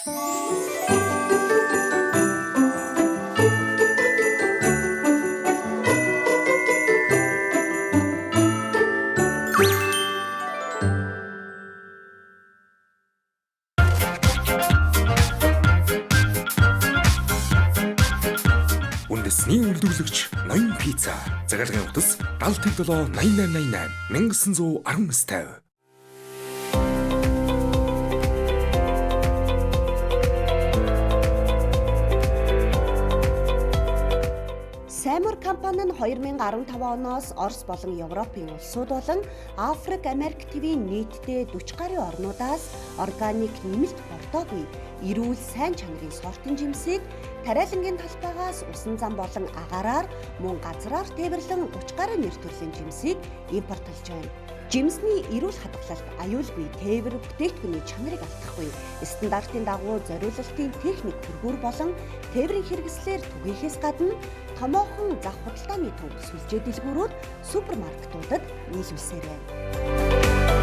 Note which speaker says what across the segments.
Speaker 1: Үндэсний үйлдвэрлэгч Ноён Пицца. Захиалгын утас 77 8888 1919 50.
Speaker 2: Саймор компани нь 2015 оноос Орос болон Европын улсууд болон Африк, Америк твийн нийтдээ 40 гаруй орнуудаас органик нэмэлт бордоогүй эрүүл сайн чанарын сортын жимсийг тариалангийн талбайгаас усан зам болон агаараар мөн газраар тээвэрлэн 30 гаруй нэр төрлийн жимсийг импортлж байна. Жимсний эрүүл хадгалалт аюулгүй тээвэр бүтээгдэхүүний чанарыг алдахгүй стандартын дагуу зориулалтын техник тэргүүр болон тээврийн хэрэгслээр түгээхээс гадна томоохон зах худалдааны төв сүлжээ дэлгүүрүүд супермаркетуудад нийлүүлсээр байна.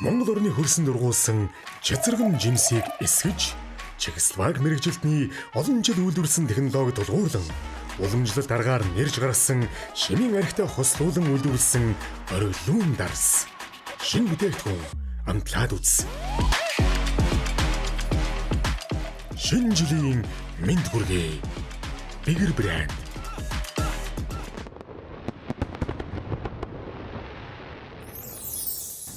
Speaker 1: Монгол орны хөрсөнд ургуулсан чацарган жимсийг эсгэж Чехословак мэрэгжилтний олон жил үйлдвэрлэсэн технологи тулгуурлан уламжлалт аргаар нэрж гаргасан шимийн архитай хослуулан үйлдвэрлэсэн ориглон дарс. Шинэ бүтээгдэхүүн амтлаад үз. Шинэ жилийн мэнд хүргэе. Бигэр брэнд.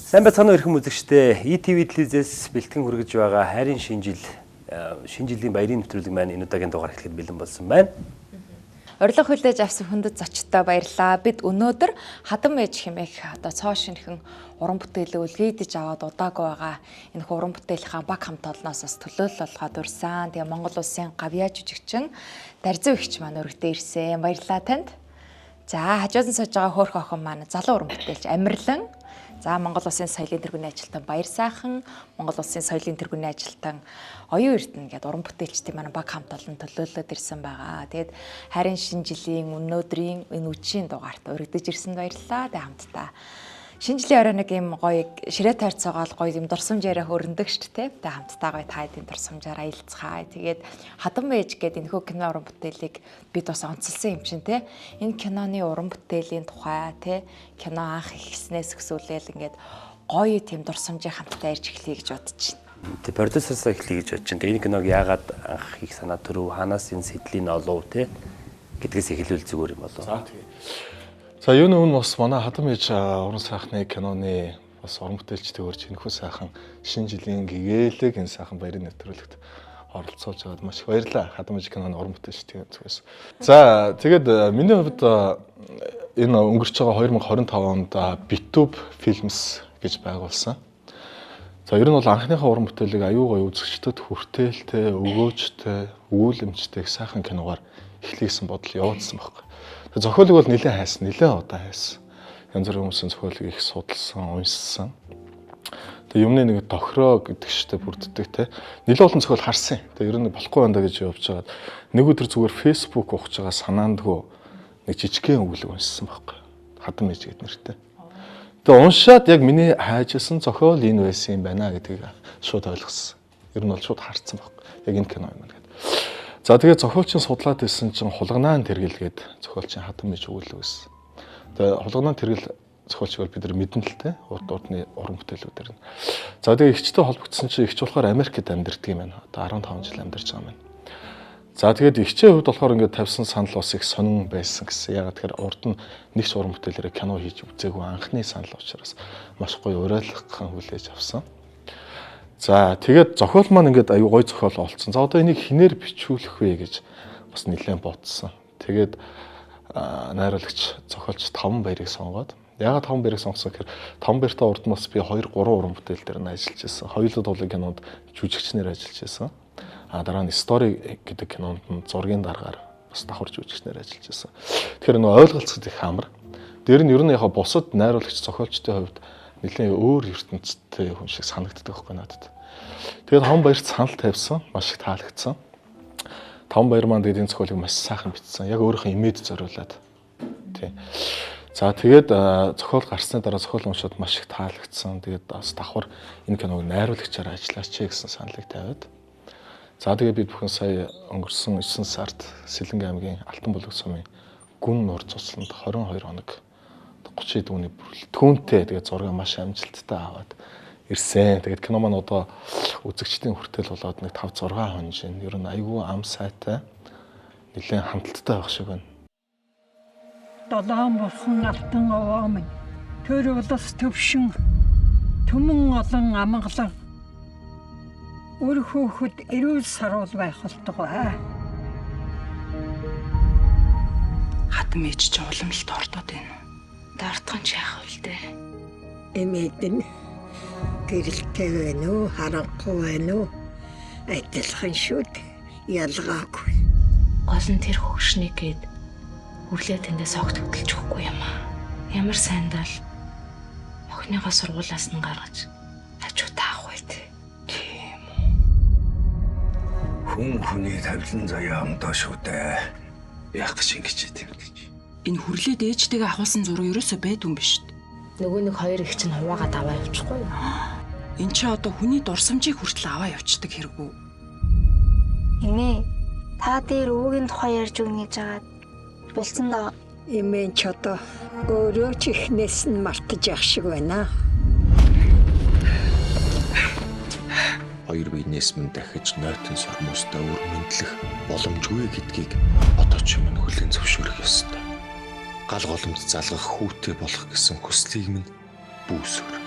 Speaker 3: Сайн байцгаана уу эрхэм үзэгчдээ. ETV телевизээс бэлтгэн хүргэж байгаа хайрын шинэ жил шинэ жилийн баярын нэвтрүүлэг маань энэ удаагийн дугаар эхлэхэд бэлэн болсон байна.
Speaker 4: Урилга хүлээж авсан хүндэт зочдтой баярлалаа. Бид өнөөдөр Хадам ээж хэмээх одоо цоо шинэхэн уран бүтээлээ үлгээдэж аваад удаагүй байгаа энэ уран бүтээлийнхаа баг хамт олноос бас төлөөлөл болгоод урьсан. Тэгээ Монгол улсын гавьяа жүжигчин Дарзив ихч маань өргөдөө ирсэн. Баярлалаа танд. За хажууд нь сууж байгаа хөөрхөн охин маань залуу уран бүтээлч Амирлан. За Монгол улсын соёлын тэргүүний ажилтан Баяр сайхан, Монгол улсын соёлын тэргүүний ажилтан Оюун Эрдэнэ гэдэг уран бүтээлчдийн манай баг хамт олон төлөөллөд ирсэн байгаа. Тэгээд харин шинэ жилийн өнөөдрийн энэ үдшийн дугаарт урагдж ирсэнд баярлалаа. Тэгээд хамтдаа шинэ жилийн орой нэг юм гоё ширээ тойрцоогоол гоё юм дурсамж яриа хөрөндөг шүү дээ. Тэгээд хамтдаа гоё та хэдийн дурсамжаар аялцгаая. Тэгээд Хадам ээж гэдэг энэхүү кино уран бүтээлийг бид бас онцолсон юм чинь те. Энэ киноны уран бүтээлийн тухай те кино анх ихснээс өсвөлээл ингээд гоё тийм дурсамжийн хамтдаа ирж эхлэе гэж бодож байна.
Speaker 3: Тэг продюсерсаа эхлэе гэж бодож байна. Тэгээ энэ киног яагаад анх хийх санаа төрөв, хаанаас энэ сэдлийн олов те гэдгээс эхлүүл зүгээр юм болов.
Speaker 5: За тэгээ. За юуны өмнө бас манай Хадам ээж уран сайхны киноны бас уран бүтээлчтэй өрж энэхүү сайхан шинэ жилийн гэгээлэг энэ сайхан баярын нэвтрүүлэгт оролцуулж байгаад маш их баярлалаа. Хадам ээж киноны уран бүтээлчдийн зүгээс. За тэгээд миний хувьд энэ өнгөрч байгаа 2025 онд Bitube Films гэж байгуулсан. За ер нь бол анхныхаа уран бүтээлийг аюу гой үзэгчдэд хүртээлтэй, өгөөжтэй, өгүүлэмжтэй их сайхан киногаар эхлэе гэсэн бодол явуулсан байхгүй. Тэгээ зохиолыг бол нэлээд хайсан, нэлээд удаан хайсан. Янз бүрийн хүмүүсийн зохиолыг их судалсан, уншсан. Тэгээ юмны нэг тохироо гэдэг шигтэй бүрддэг те. Нэлээд олон зохиол харсан. Тэгээ ер нь болохгүй байна да гэж явж байгаад нэг өдөр зүгээр Facebook ухаж байгаа санаандгүй нэг жижигхэн өгүүлэг уншсан байхгүй. Хадам ээж гэдэг нэртэй. Тэгээ уншаад яг миний хайжсэн зохиол энэ байсан юм байна гэдгийг шууд ойлгосон. Ер нь бол шууд харцсан байхгүй. Яг энэ кино юм байна гэдэг. За тэгээ зохиолчин судлаад ирсэн чинь Хулганаан тэргэл гээд зохиолчин Хадам ээж өгүүлэг байсан. Тэгээ Хулганаан тэргэл зохиолчийг бол бид нар мэднэ л те. Урд урдны уран бүтээлүүдэр нь. За тэгээ эгчтэй холбогдсон чинь эгч болохоор Америкт амьдардаг юм байна. Одоо 15 жил амьдарч байгаа юм байна. За тэгээд эгчийн хувьд болохоор ингээд тавьсан санал бас их сонин байсан гэсэн. Ягаад тэгэхээр урд нь нэг ч уран бүтээлээрээ кино хийж үзээгүй анхны санал учраас маш гоё уриалгахан хүлээж авсан. За тэгээд зохиол маань ингээд аюу гоё зохиол олцсон. За одоо энийг хинээр бичүүлэх вэ гэж бас нэлээд бодсон. Тэгээд найруулагч зохиолч Таван баярыг сонгоод ягаад Таван баярыг сонгосон гэхээр Таван баяртай урд нь бас би 2 3 уран бүтээл дээр нь ажиллаж байсан. Хоёулаа тулын кинонд жүжигчнэр ажиллаж байсан. А дараа нь Story гэдэг кинонд нь зургийн даргаар бас давхар жүжигчнэр ажиллаж байсан. Тэгэхээр нөгөө ойлголцоход их амар. Дээр нь ер нь яхаа бусад найруулагч зохиолчдын хувьд нэлээд өөр ертөнцтэй хүн шиг санагддаг байхгүй надад. Тэгээд Таван баярт санал тавьсан, маш их таалагдсан. Таван баяр маань тэгээд энэ зохиолыг маш сайхан бичсэн. Яг өөрийнхөө имээд зориулаад. Тийм. За тэгээд зохиол гарсны дараа зохиол уншаад маш их таалагдсан. Тэгээд бас давхар энэ киног найруулагчаар ажиллаач гэсэн саналыг тавиад. За тэгээд бид бүхэн сая өнгөрсөн 9 сард Сэлэнг аймгийн Алтан булаг сумын Гүн нуур цуцланд 22 хоног 30 дүүний бүрэлдэхүүнтэй тэгээд зураг маш амжилттай аваад ирсэн. Тэгээд кино маань одоо үзэгчдийн хүртэл болоод нэг 5 6 хоног шин. Ер нь айгүй ам сайтай нэлээд хандлттай байх шиг байна.
Speaker 6: Долоон бурхан алтан овоо минь төр улс төвшин түмэн олон амгалан үр хөөхөд эрүүл саруул байх болтугай.
Speaker 7: Хатан ээж чи уламжлалт ордоод байна уу?
Speaker 8: Дортхон ч яах вэ дээ.
Speaker 9: Эмээд нь гэрэлтэй байна уу, харанхуй байна уу? Адилхан шүү дээ. Ялгаагүй.
Speaker 8: Гол нь тэр хөгшнийг гээд үрлээ тэндээ согт хөдөлж өгөхгүй юм аа. Ямар сайндал охиныгоо сургуулиас нь гаргаж хажуудаа авах вэ дээ.
Speaker 7: Тийм үү.
Speaker 10: Хүн хүний тавилан заяа амдаа шүү дээ. Яах гэж ингэж тэмдэж.
Speaker 7: Энэ хүрлээд ээжтэйгээ ахуулсан зураг ерөөсөө байдгүй юм биш үү?
Speaker 8: Нөгөө нэг хоёр их чинь хуваагаад аваа явчихгүй юу?
Speaker 7: Эн чи одоо хүний дурсамжийг хүртэл аваа явчихдаг хэрэгүү.
Speaker 11: Эмээ, та дээр өвөгийн тухай ярьж өгнө гэж хагаад булсан доо.
Speaker 9: Эмээ ч одоо өөрөө ч эхнээс нь мартаж явах шиг байна.
Speaker 10: Хоёр биенээс минь дахиж нойтон сормуустай үр мэндлэх боломжгүй гэдгийг одоо ч минь хүлээн зөвшөөрөх ёстой. Гал голомт залгах хүүтэй болох гэсэн хүслийг минь бүүсгэр.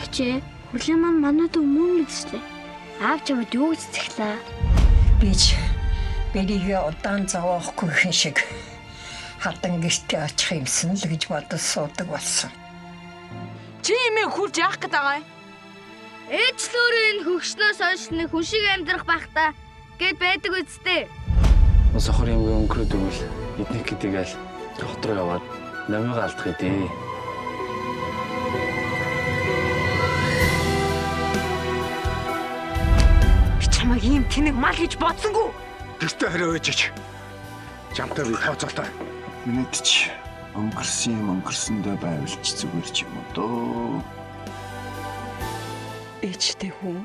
Speaker 11: Хичээ, хүрлээ маань манайд мөн мэдслээ. Аав чамд юу гэж цэглээ?
Speaker 9: Би ч бэрийгээ удаан зовоохгүй хүн шиг хадан гэртээ очих юмсан л гэж бодож суудаг болсон.
Speaker 7: Чи эмээ хурж яах гээд байгаа юм?
Speaker 11: Ээж л өөрөө энэ хөгшнөөс хойш нэг хүн шиг амьдрах байх та гэд байдаг үсттэй.
Speaker 12: Сохор юмгүй өнгөрөөд өгвөл эднийх гэдэг аль хот руу яваад намайг алдах ээ.
Speaker 7: Би чамайг ийм тэнэг мал гэж бодсонгүй.
Speaker 10: Гэртээ хариу ээжич. Жамтай би тавцалтай.
Speaker 13: Минийд ч өнгөрсөн юм өнгөрсөндөө байвал ч зүгээр ч юм уу дөө.
Speaker 7: Ээжтэй хүн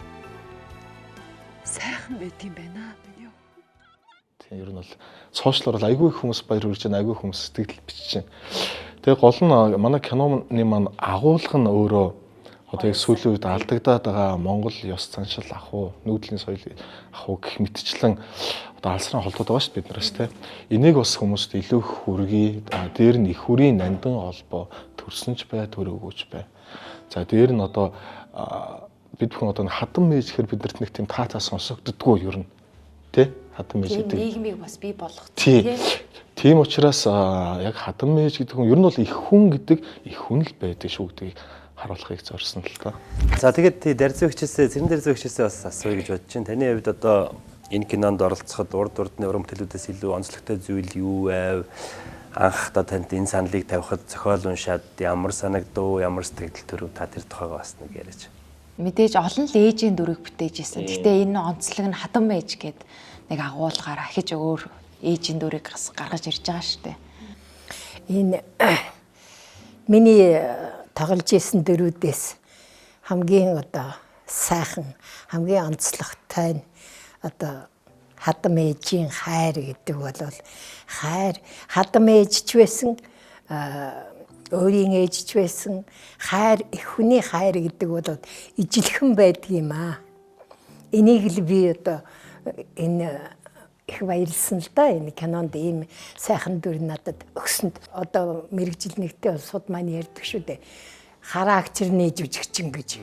Speaker 7: сайхан байт юм байна.
Speaker 5: Тийм ер нь бол сошиалор бол айгүй их хүмүүс баяр хүрж байна, айгүй хүмүүс сэтгэл бичиж байна. Тэгээ гол нь манай киноны маань агуулга нь өөрөө одоо яг сүүлийн үед алдагдаад байгаа Монгол ёс заншил ах уу, нүүдлийн соёл ах уу гэх мэтчлэн одоо алсран холдоод байгаа шүү дээ бид нараас те. Энийг бас хүмүүст илүү их хүргэе. Дээр нь их хүрийн нандин холбоо төрсөн ч бай, төрөөгөөч бай. За дээр нь одоо бид бүхэн одоо хатан мэж гэхэр биднэрт нэг тийм таатаа сонсогддгоо ер нь тий хатан мэж
Speaker 4: гэдэг нийгмийг бас бий болгох тий.
Speaker 5: Тийм учраас яг хатан мэж гэдэг хүн ер нь бол их хүн гэдэг их хүн л байдаг шүү гэдгийг харуулахыг зорьсон л та.
Speaker 3: За тэгээд тий Дарзуу хичээсээ Цэрэн Дарзуу хичээсээ бас асууя гэж бодож байна. Таны хувьд одоо энэ кинонд оролцоход урд урдны уран бүтээлүүдээс илүү онцлогтой зүйл юу байв? Анх одоо танд энэ саналыг тавихад зохиол уншаад ямар санагдав, ямар сэтгэл төрөв, та тэр тухайгаа бас нэг яриач.
Speaker 4: Мэдээж олон л ээжийн дүрийг бүтээж исэн. Гэхдээ энэ онцлог нь хатан ээж гээд нэг агуулгаар ахиж өөр ээжийн дүрийг гаргаж ирж байгаа шүү дээ.
Speaker 9: Энэ миний тоглож исэн дөрүүдээс хамгийн одоо сайхан, хамгийн онцлогтой нь одоо хадам ээжийн хайр гэдэг бол хайр хадам ээж ч байсан, өөрийн ээж ч байсан, хайр их хүний хайр гэдэг бол ижилхэн байдаг юм аа. Энийг л би одоо Энэ их баярлсан л да, энэ кинонд ийм сайхан дүр надад өгсөнд. Одоо мэргэжил нэгтэй улсууд маань ярьдаг шүү дээ. Характерны жүжигчин гэж.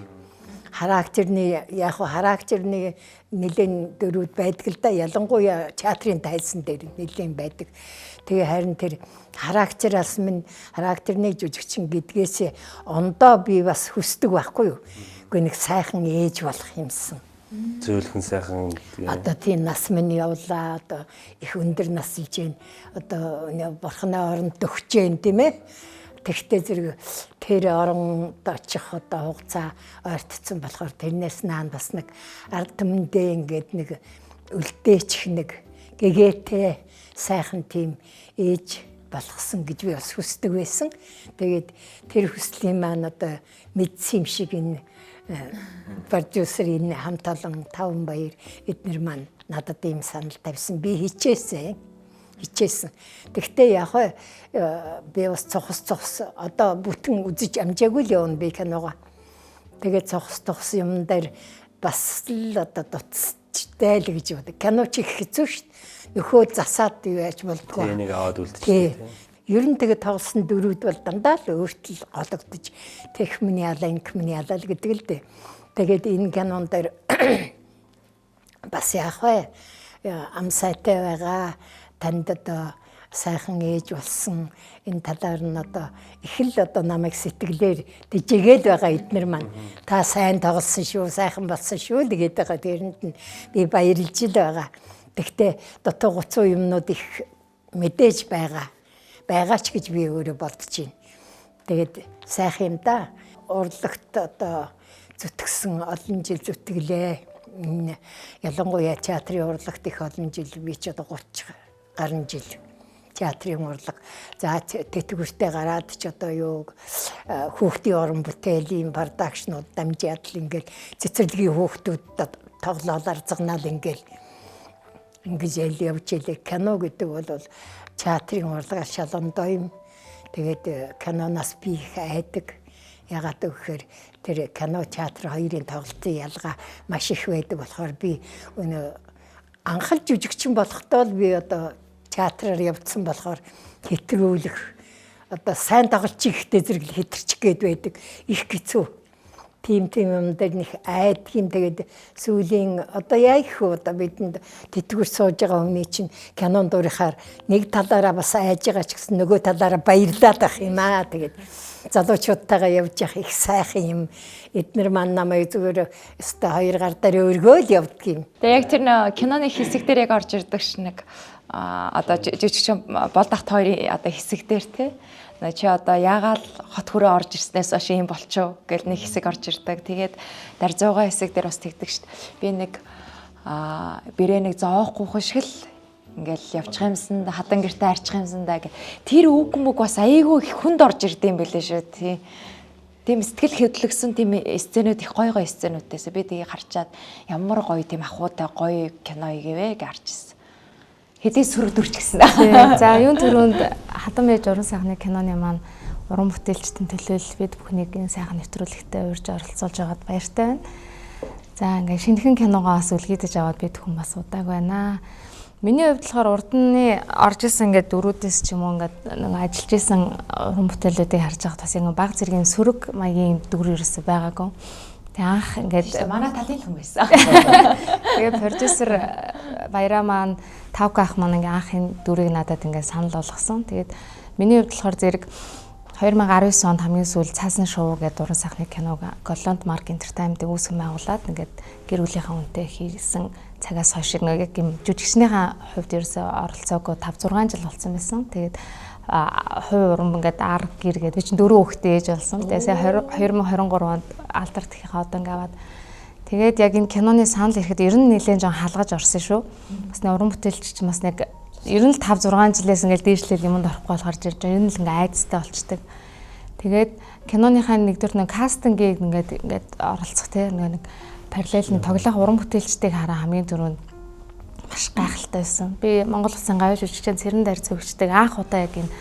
Speaker 9: Характерны яг характерны нэлээд дөрүүд байдаг л да. Ялангуяа театрын тайзан дээр нэлээд байдаг. Тэгээ харин тэр характераас минь характерны жүжигчин гэдгээс ондоо би бас хүсдэг байхгүй юу. Үгүй нэг сайхан ээж болох юмсан.
Speaker 3: Зөөлхөн сайхан.
Speaker 9: Одоо тийм нас минь явлаа. Одоо их өндөр насэлж гин. Одоо бурхны оронд төгсөж гин тийм ээ. Тэгтээ зэрэг тэр оронд очих одоо хугацаа ойртцсон болохоор тэрнээс наан бас нэг ард түмэндээ ингээд нэг үлдээчих нэг гэгээтэй сайхан тийм ээж болгосон гэж би бас хүсдэг байсан. Тэгээд тэр хүслийн маань одоо мэдсэн юм шиг энэ продюсер энэ хамт олон таван баяр эднэр маань надад ийм санал тавьсан. Би хичээсэн. Тэгтээ яг би бас цохос одоо бүтэн үзэж амжаагүй л явна би киногоо. Тэгээд цохос юм дээр бас л одоо дутцтай л гэж боддог. Кино чи их хэцүү шүү дээ. Нөхөө засаад юу яаж болдгоо.
Speaker 3: Энийг аваад үлдчихсэн.
Speaker 9: Ер нь тэгээд тоглосон дөрүүд бол дандаа л өөртөл гологдож тех миний ялаа инк миний ялаа л гэдэг л дээ. Тэгээд энэ кинон дээр бас яах вэ? Ам сайтай байгаа. Танд одоо сайхан ээж болсон энэ талаар нь одоо их л одоо намайг сэтгэлээр дижигээл байгаа эднэр маань та сайн тоглосон шүү, сайхан болсон шүү л гэдэг байгаа. Тэрэнд нь би баярлж л байгаа. Тэгтээ дутуу гуцуу юмнууд их мэдээж байгаа. Байгаач гэж би өөрөө бодож байна. Тэгээд сайхан юм да. Урлагт одоо зүтгэсэн олон жил зүтгэлээ. Ялангуяа театрын урлагт их олон жил би ч одоо 30 гаруй жил театрын урлаг. За тэтгэвртэй гараад ч одоо юу хүүхдийн уран бүтээлийн продакшнууд дамжаад л ингээл цэцэрлэгийн хүүхдүүд тоглоолоор загнаал ингээл ингэж ял явж илээ. Кино гэдэг бол театрын урлагаар шалондоо юм. Тэгээд киноноос би их айдаг. Ягаад гэвэл тэр кино театр хоёрын тоглолтын ялгаа маш их байдаг болохоор би өнөө анхал жүжигчин болохдоо л би одоо театраар явцсан болохоор хэтрүүлэх одоо сайн тоглолч ихтэй зэрэг хэтэрчих гээд байдаг. Их хэцүү. Тийм юм дээр нэг айдаг юм. Тэгээд сүүлийн одоо яа их одоо бидэнд тэтгэвэр сууж байгаа хүний чинь кинон дурынхаар нэг талаараа бас айж байгаа ч гэсэн нөгөө талаараа баярлаад ах юм аа. Тэгээд залуучуудтайгаа явж явах их сайхан юм. Эднэр маань намайг зүгээр өстой хоёр гар дээр өргөөл явдаг юм.
Speaker 4: Тэгээд яг тэр киноны хэсэг дээр яг орж ирдэг ш нэг одоо жижигчин болдогт хоёрын одоо хэсэг дээр те. Чи одоо яагаад хот хөрөө орж ирснээс хойш ийм болчихов гэл нэг хэсэг орж ирдэг. Тэгээд дарзуугаа хэсэг дээр бас тэгдэг шít. Би нэг бэрээ нэг зоохгүй шиг л ингээл явчих юмсан, хадан гэртээ арчих юмсан да гэх. Тэр үг мүг бас айгүй их хүнд орж ирд юм бэлээ шүү. Тий. Тийм сэтгэл хөдлөсөн тийм сценүүд их гоё гоё сценүүдээс би тгийг харчаад ямар гоё тийм ахуйтай гоё кино ийгэвэ гэж харж ирсэн. Хэдий сөрөг дүрч гэсэн.
Speaker 8: За юун түрүүнд Хатан ээж уран сайхны киноны маань уран бүтээлчдийн төлөөлөл бид бүхнийг энэ сайхан нэвтрүүлэгтээ урьж оролцуулж байгаад баяртай байна. За ингээ шинэхэн киногоо бас үлгийдэж аваад бид хүн бас удааг байна. Миний хувьд болохоор урдны орж исэн ингээд дөрүүдээс ч юм уу ингээд нэг ажиллаж исэн уран бүтээлүүдийг харж байхад бас ингээ баг зэргийн сөрөг маягийн дүр ерөөсөй байгаагүй. Тэг анх ингээд
Speaker 4: манай талын хүн байсан.
Speaker 8: Тэгээ продюсер Баяраа маань Тавка ах маань ингээ анх энэ дүрийг надад ингээ санал болгосон. Тэгээд миний хувьд болохоор зэрэг 2019 онд хамгийн сүүл Цаасан шувуу гэдэг уран сайхны киног Голланд Марк Entertainment-ийг үүсгэн байгуулад ингээд гэр бүлийнхаа үнтэй хийсэн цагаас хойш яг юм жүжигчнийхаа хувьд ерөөсөө оролцоогүй 5 6 жил болсон байсан. Тэгээд хувь уран ингээд ар гэр гээд би чинь дөрөв хүүхдээ ээж болсон. Тэгээд сая 2023 онд алдар тхийнхаа одоо ингээд аваад тэгээд яг энэ киноны санал ирэхэд ер нь нэлээд жоон халгаж орсон шүү. Бас нэг уран бүтээлч чинь бас нэг ер нь л 5 6 жилээс ингээд дээшлэл юмд орохгүй болохоор жирж ер нь л ингээд айцтай болчдөг. Тэгээд киноныхаа нэгдүгээр нэг кастингийг ингээд оролцох те нэг параллел нь тоглох уран бүтээлчдийг хараа хамгийн түрүүнд маш гайхалтай байсан. Би Монгол улсын гавь жүжигчин Цэрэн дайр зөвчдөг анх удаа яг энэ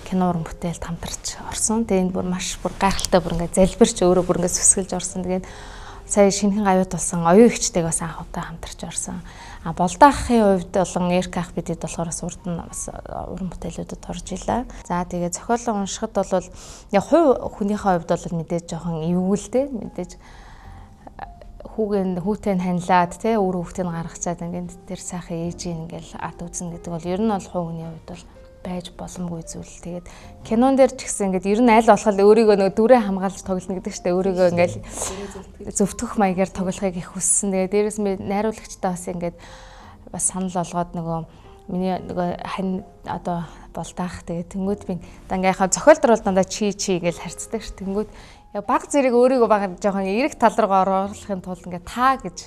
Speaker 8: кино уран бүтээлд хамтарч орсон. Тэгээд энэ бүр маш бүр гайхалтай бүр ингээд залбирч өөрөө бүр ингээд сүсгэлж орсон. Тэгээд сая шинэхэн гавьяат болсон оюун ихчтэйг бас анх удаа хамтарч орсон. А Болдаахын хувьд болон Эрк ах бидэд болохоор бас урд нь бас уран бүтээлүүдэд орж илаа. За тэгээ зохиолоо уншихад бол яг хувь хүнийхээ хувьд бол мэдээж жоохон эвгүй л дээ. Мэдээж хүүгэн хүүтэй нь ханилаад те өөр хүүхдээ нь гаргацаад ингээд тэр сайхан ээжийг ингээл ад үзнэ гэдэг бол ер нь бол хувь хүний хувьд бол байж боломгүй зүйл. Тэгээд кинон дээр ч гэсэн ингээд ер нь аль болох өөрийгөө нөгөө дүрээ хамгаалж тоглоно гэдэг чинь өөрийгөө ингээд зөвтгөх маягаар тоглохыг их хүссэн. Тэгээд дээрэс нь найруулагчтай бас ингээд бас санал болгоод нөгөө миний нөгөө хань одоо Болдаах тэгээд тэнгууд би дангай яхаа зохиол дор бол дандаа чи чи гэж харцдаг ш. Тэнгууд яг баг зэрэг өөрийгөө баг жоохон эрэг тал руу оруулахын тулд ингээд та гэж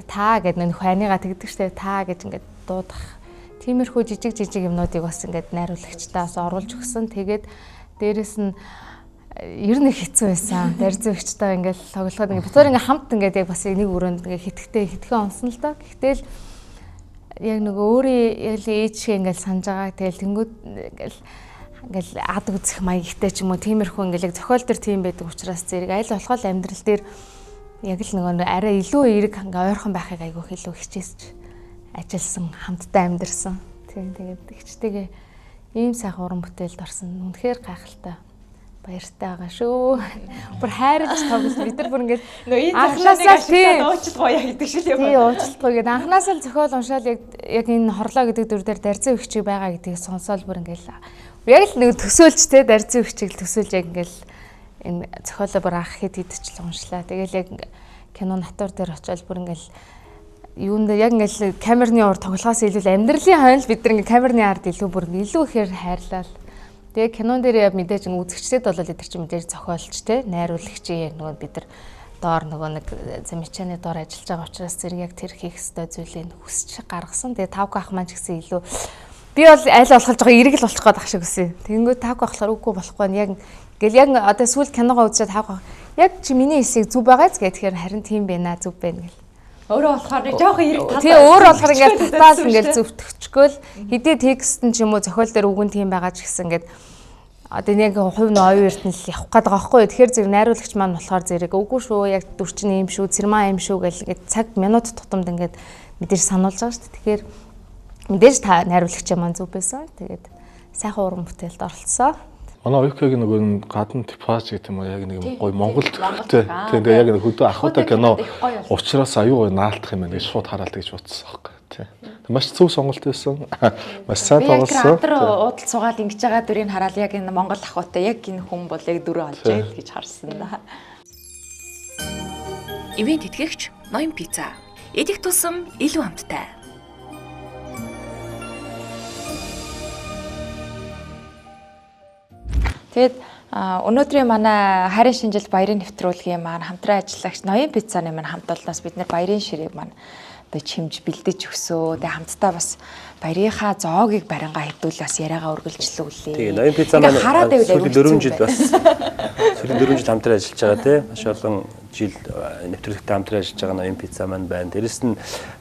Speaker 8: та гэдэг нөх ханигаа тэгдэг штэ та гэж ингээд дуудах. Тиймэрхүү жижиг жижиг юмнуудыг бас ингээд найруулагчдаа бас оруулж өгсөн. Тэгээд дээрэс нь ер нь хэцүү байсан. Дарзугчтай ингээд тоглоход ингээд битээр ингээд хамт ингээд яг бас нэг өрөөнд ингээд хитгэхтэй хитгэн онсон л доо. Гэхдээ л яг нөгөө өөрийн яг л ээж шиг ингээд санаж байгаа. Тэгэл тэнгууд ингээд ад үзэх маягтай ч юм уу тиймэрхүү ингээд яг зохиол төр тийм байдаг учраас зэрэг аль болох амьдрал дээр яг л нөгөө арай илүү эерэг ингээд ойрхон байхыг айгүйх илүү хичээсч ажилласан, хамтдаа амьдэрсэн. Тийм тэгээд ихчтэйгээ ийм сайхан уран бүтээлд орсон. Үнэхээр гайхалтай. Баяртай байгаа шүү. Бүр хайрлаж тоглож бид нар бүр ингээд
Speaker 4: анхнаасаа тийм уучлах гоё гэдэг шиг юм.
Speaker 8: Тийм уучлах гоё гэдэг. Анхнаасаа л зохиол уншаал яг энэ хорлоо гэдэг дүр дээр дарзын өвчиг байгаа гэдгийг сонсоол бүр ингээд яг л нэг төсөөлж те дарзын өвчиг л төсөөлж яг ингээд энэ зохиолоо бүр анх хэд хэдчил уншлаа. Тэгэл яг кино натур дээр очиод бүр ингээд юунд яг ингээл камерны урд тоглохоос илүү амьдралын хойно бид нар ингээ камерны ард илүү бүр илүү ихээр хайрлал. Тэгээ кинон дээр мэдээж ингээ үзэгчдэд бол эдгээр чинь мэдээж зохиолч те найруулагч яг нөгөө бид нар доор нөгөө нэг замичааны доор ажиллаж байгаа учраас зэрэг яг тэр хийх ёстой зүйлийг хүсч гаргасан. Тэгээ Тавк ах маань ч гэсэн илүү би бол аль болох жоо эрэг л болчих гээд ах шиг үсэн. Тэнгүү Тавк ах болохоор үгүй болохгүй яг ингээл яг одоо сүүл киногоо үзээд Тавк ах яг чи миний хэсэг зүв байгаач гэхээр харин тийм байна зүв байна гэл.
Speaker 4: Өөрөө болохоор нэг жоохон эрэг тал.
Speaker 8: Тий, өөр болохоор ингээд татаал ингээд зөвтгөчгөөл хэдий текст нь ч юм уу зохиол дээр үг нь тийм байгаа ч гэсэн ингээд одоо нэг хувь нь оюун эрдэнэл явах гээд байгаа байхгүй. Тэгэхээр зэрэг найруулагч маань болохоор зэрэг үгүй шүү, яг дүр чинь ийм шүү, цэрмаа ийм шүү гэл ингээд цаг минут тутамд ингээд мэдээж сануулж байгаа шүү дээ. Тэгэхээр мэдээж та найруулагч маань зөв байсан. Тэгээд сайхан уран бүтээлд оролцсон.
Speaker 5: Манай Оюукагийн нөгөө гадна типаж гэдэг юм уу яг нэг гоё Монгол төрхтэй. Тийм тэгээ яг нэг хөдөө ахуйтай кино учраас аюу гоё наалтах юм байна гэж шууд хараалт гэж бодсон аахгүй. Тийм. Маш зөв сонголт байсан. Маш сайн тоглосон.
Speaker 4: Би яг уудал суугаад ингэж байгаа дүрийг хараад яг энэ Монгол ахуйтай яг энэ хүн бол яг дүрээ олж байл гэж харсан да.
Speaker 7: Ивент тэтгэгч Ноён пицца. Идэх тусам илүү амттай.
Speaker 4: Тэгээд өнөөдрийн манай хайрын шинжил баярын нэвтрүүлгийн маань хамтран ажиллагч Ноён пиццаны маань хамт олноос бид нэр баярын ширээг маань одоо чимж бэлдэж өгсөө. Тэгээ хамтдаа бас баярынхаа зоогийг барингаа хэдүүл бас яриагаа үргэлжлүүлээ.
Speaker 3: Тэгээ Ноён пицца маань сүүлийн 4 жил бас сүүлийн 4 жил хамтран ажиллаж байгаа тий. Маш олон жил нэвтрүүлэгтэй хамтран ажиллаж байгаа Ноён пицца маань байна. Дээрэс нь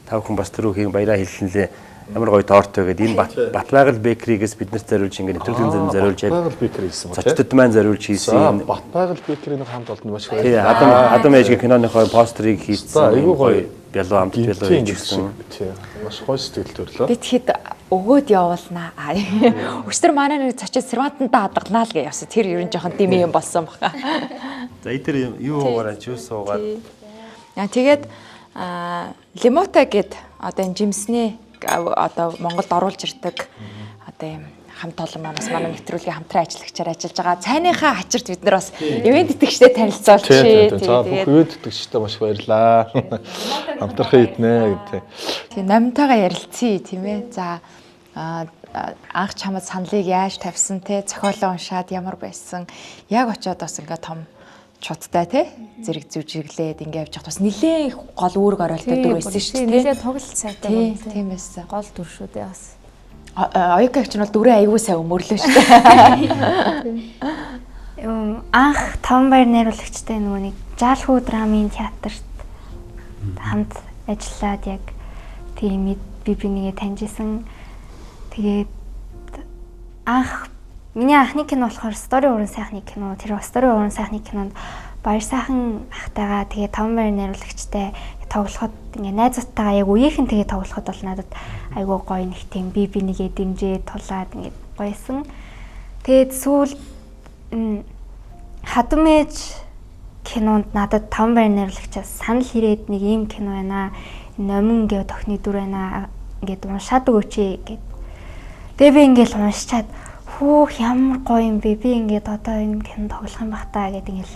Speaker 3: та бүхэн бас түрүүхийн баяраа хэллээ. Ямар гоё торт вэ гэдэг энэ Батбайгал бэкригээс биднэрт зориулж ингээд нэвтрүүлгийн зам зориулж
Speaker 5: Батбайгал бэкри хийсэн үү?
Speaker 3: Зочдод маань зориулж хийсэн.
Speaker 5: Батбайгал бэкрийн хамт олонд маш их
Speaker 3: баярлалаа. Адам ээжгийн киноныхоо постерыг хийсэн.
Speaker 5: Айгүй гоё
Speaker 3: бялуу амт бялуу хийсэн.
Speaker 5: Тийм. Маш гоё сэтгэл төрлөө.
Speaker 4: Бид хэд өгөөд явуулнаа. Өчтөр манай нэг зочид сервантантаа хадгалнаа л гэж явсан. Тэр ер нь жоохон дэмий юм болсон баха.
Speaker 3: За энэ юу уугаараа жуус уугаад.
Speaker 4: Тэгээд лимота гэд одоо энэ жимсний одоо Монголд оруулж ирдэг одоо юм хамт олон маань бас манай нэвтрүүлгийн хамтран ажиллагчаар ажиллаж байгаа. Цайныхаа хачирт бид нар бас ивент тэтгэгчтэй танилцуулчих.
Speaker 5: За бүх ивент тэтгэгчтэй маш баярлалаа. Хамтрахын иднэ гэдэг.
Speaker 4: Тийм номтойгоо ярилцъя тийм ээ. За анх чамд саналыг яаж тавьсан те зохиолоо уншаад ямар байсан. Яг очиод бас ингээ том чудтай те зэрэг зүжиглээд ингээ явж явах бас нилээн гол үүрэг ороолтой дүр байсан шүү дээ.
Speaker 8: Нилээн тоглолт сайтай
Speaker 4: байна. Тийм байсан.
Speaker 8: Гол дүр шүү дээ бас.
Speaker 4: Оюукагч нь бол дүрээ аягүй сайн өмөрлөө шүү дээ.
Speaker 11: Анх Таван баяр найруулагчтай нөгөө нэг Жаалхүү драмын театрт хамт ажиллаад яг тийм би бинийгээ таньжсэн. Тэгээд анх миний анхны кино болохоор Story уран сайхны кино. Тэр Story уран сайхны кинонд Баяр сайхан ахтайгаа тэгээ таван байр найруулагчтай тоглоход ингээ найзуудтайгаа яг үеийнхэн тэгээ тоглоход бол надад айгүй гоё нэг тийм би бинийгээ дэмжээ тулаад ингээ гоёсэн. Тэгээд сүүл Хадам ээж кинонд надад таван байр найруулагчаас санал ирээд нэг ийм кино байна. Номин гээ тохны дүр байна. Ингээд уншаад өгөөч гэд. Тэгээ би ингээл уншичаад хүүх ямар гоё юм бэ? Би ингээд одоо энэ кино тоглох юм бах та гэд ингээл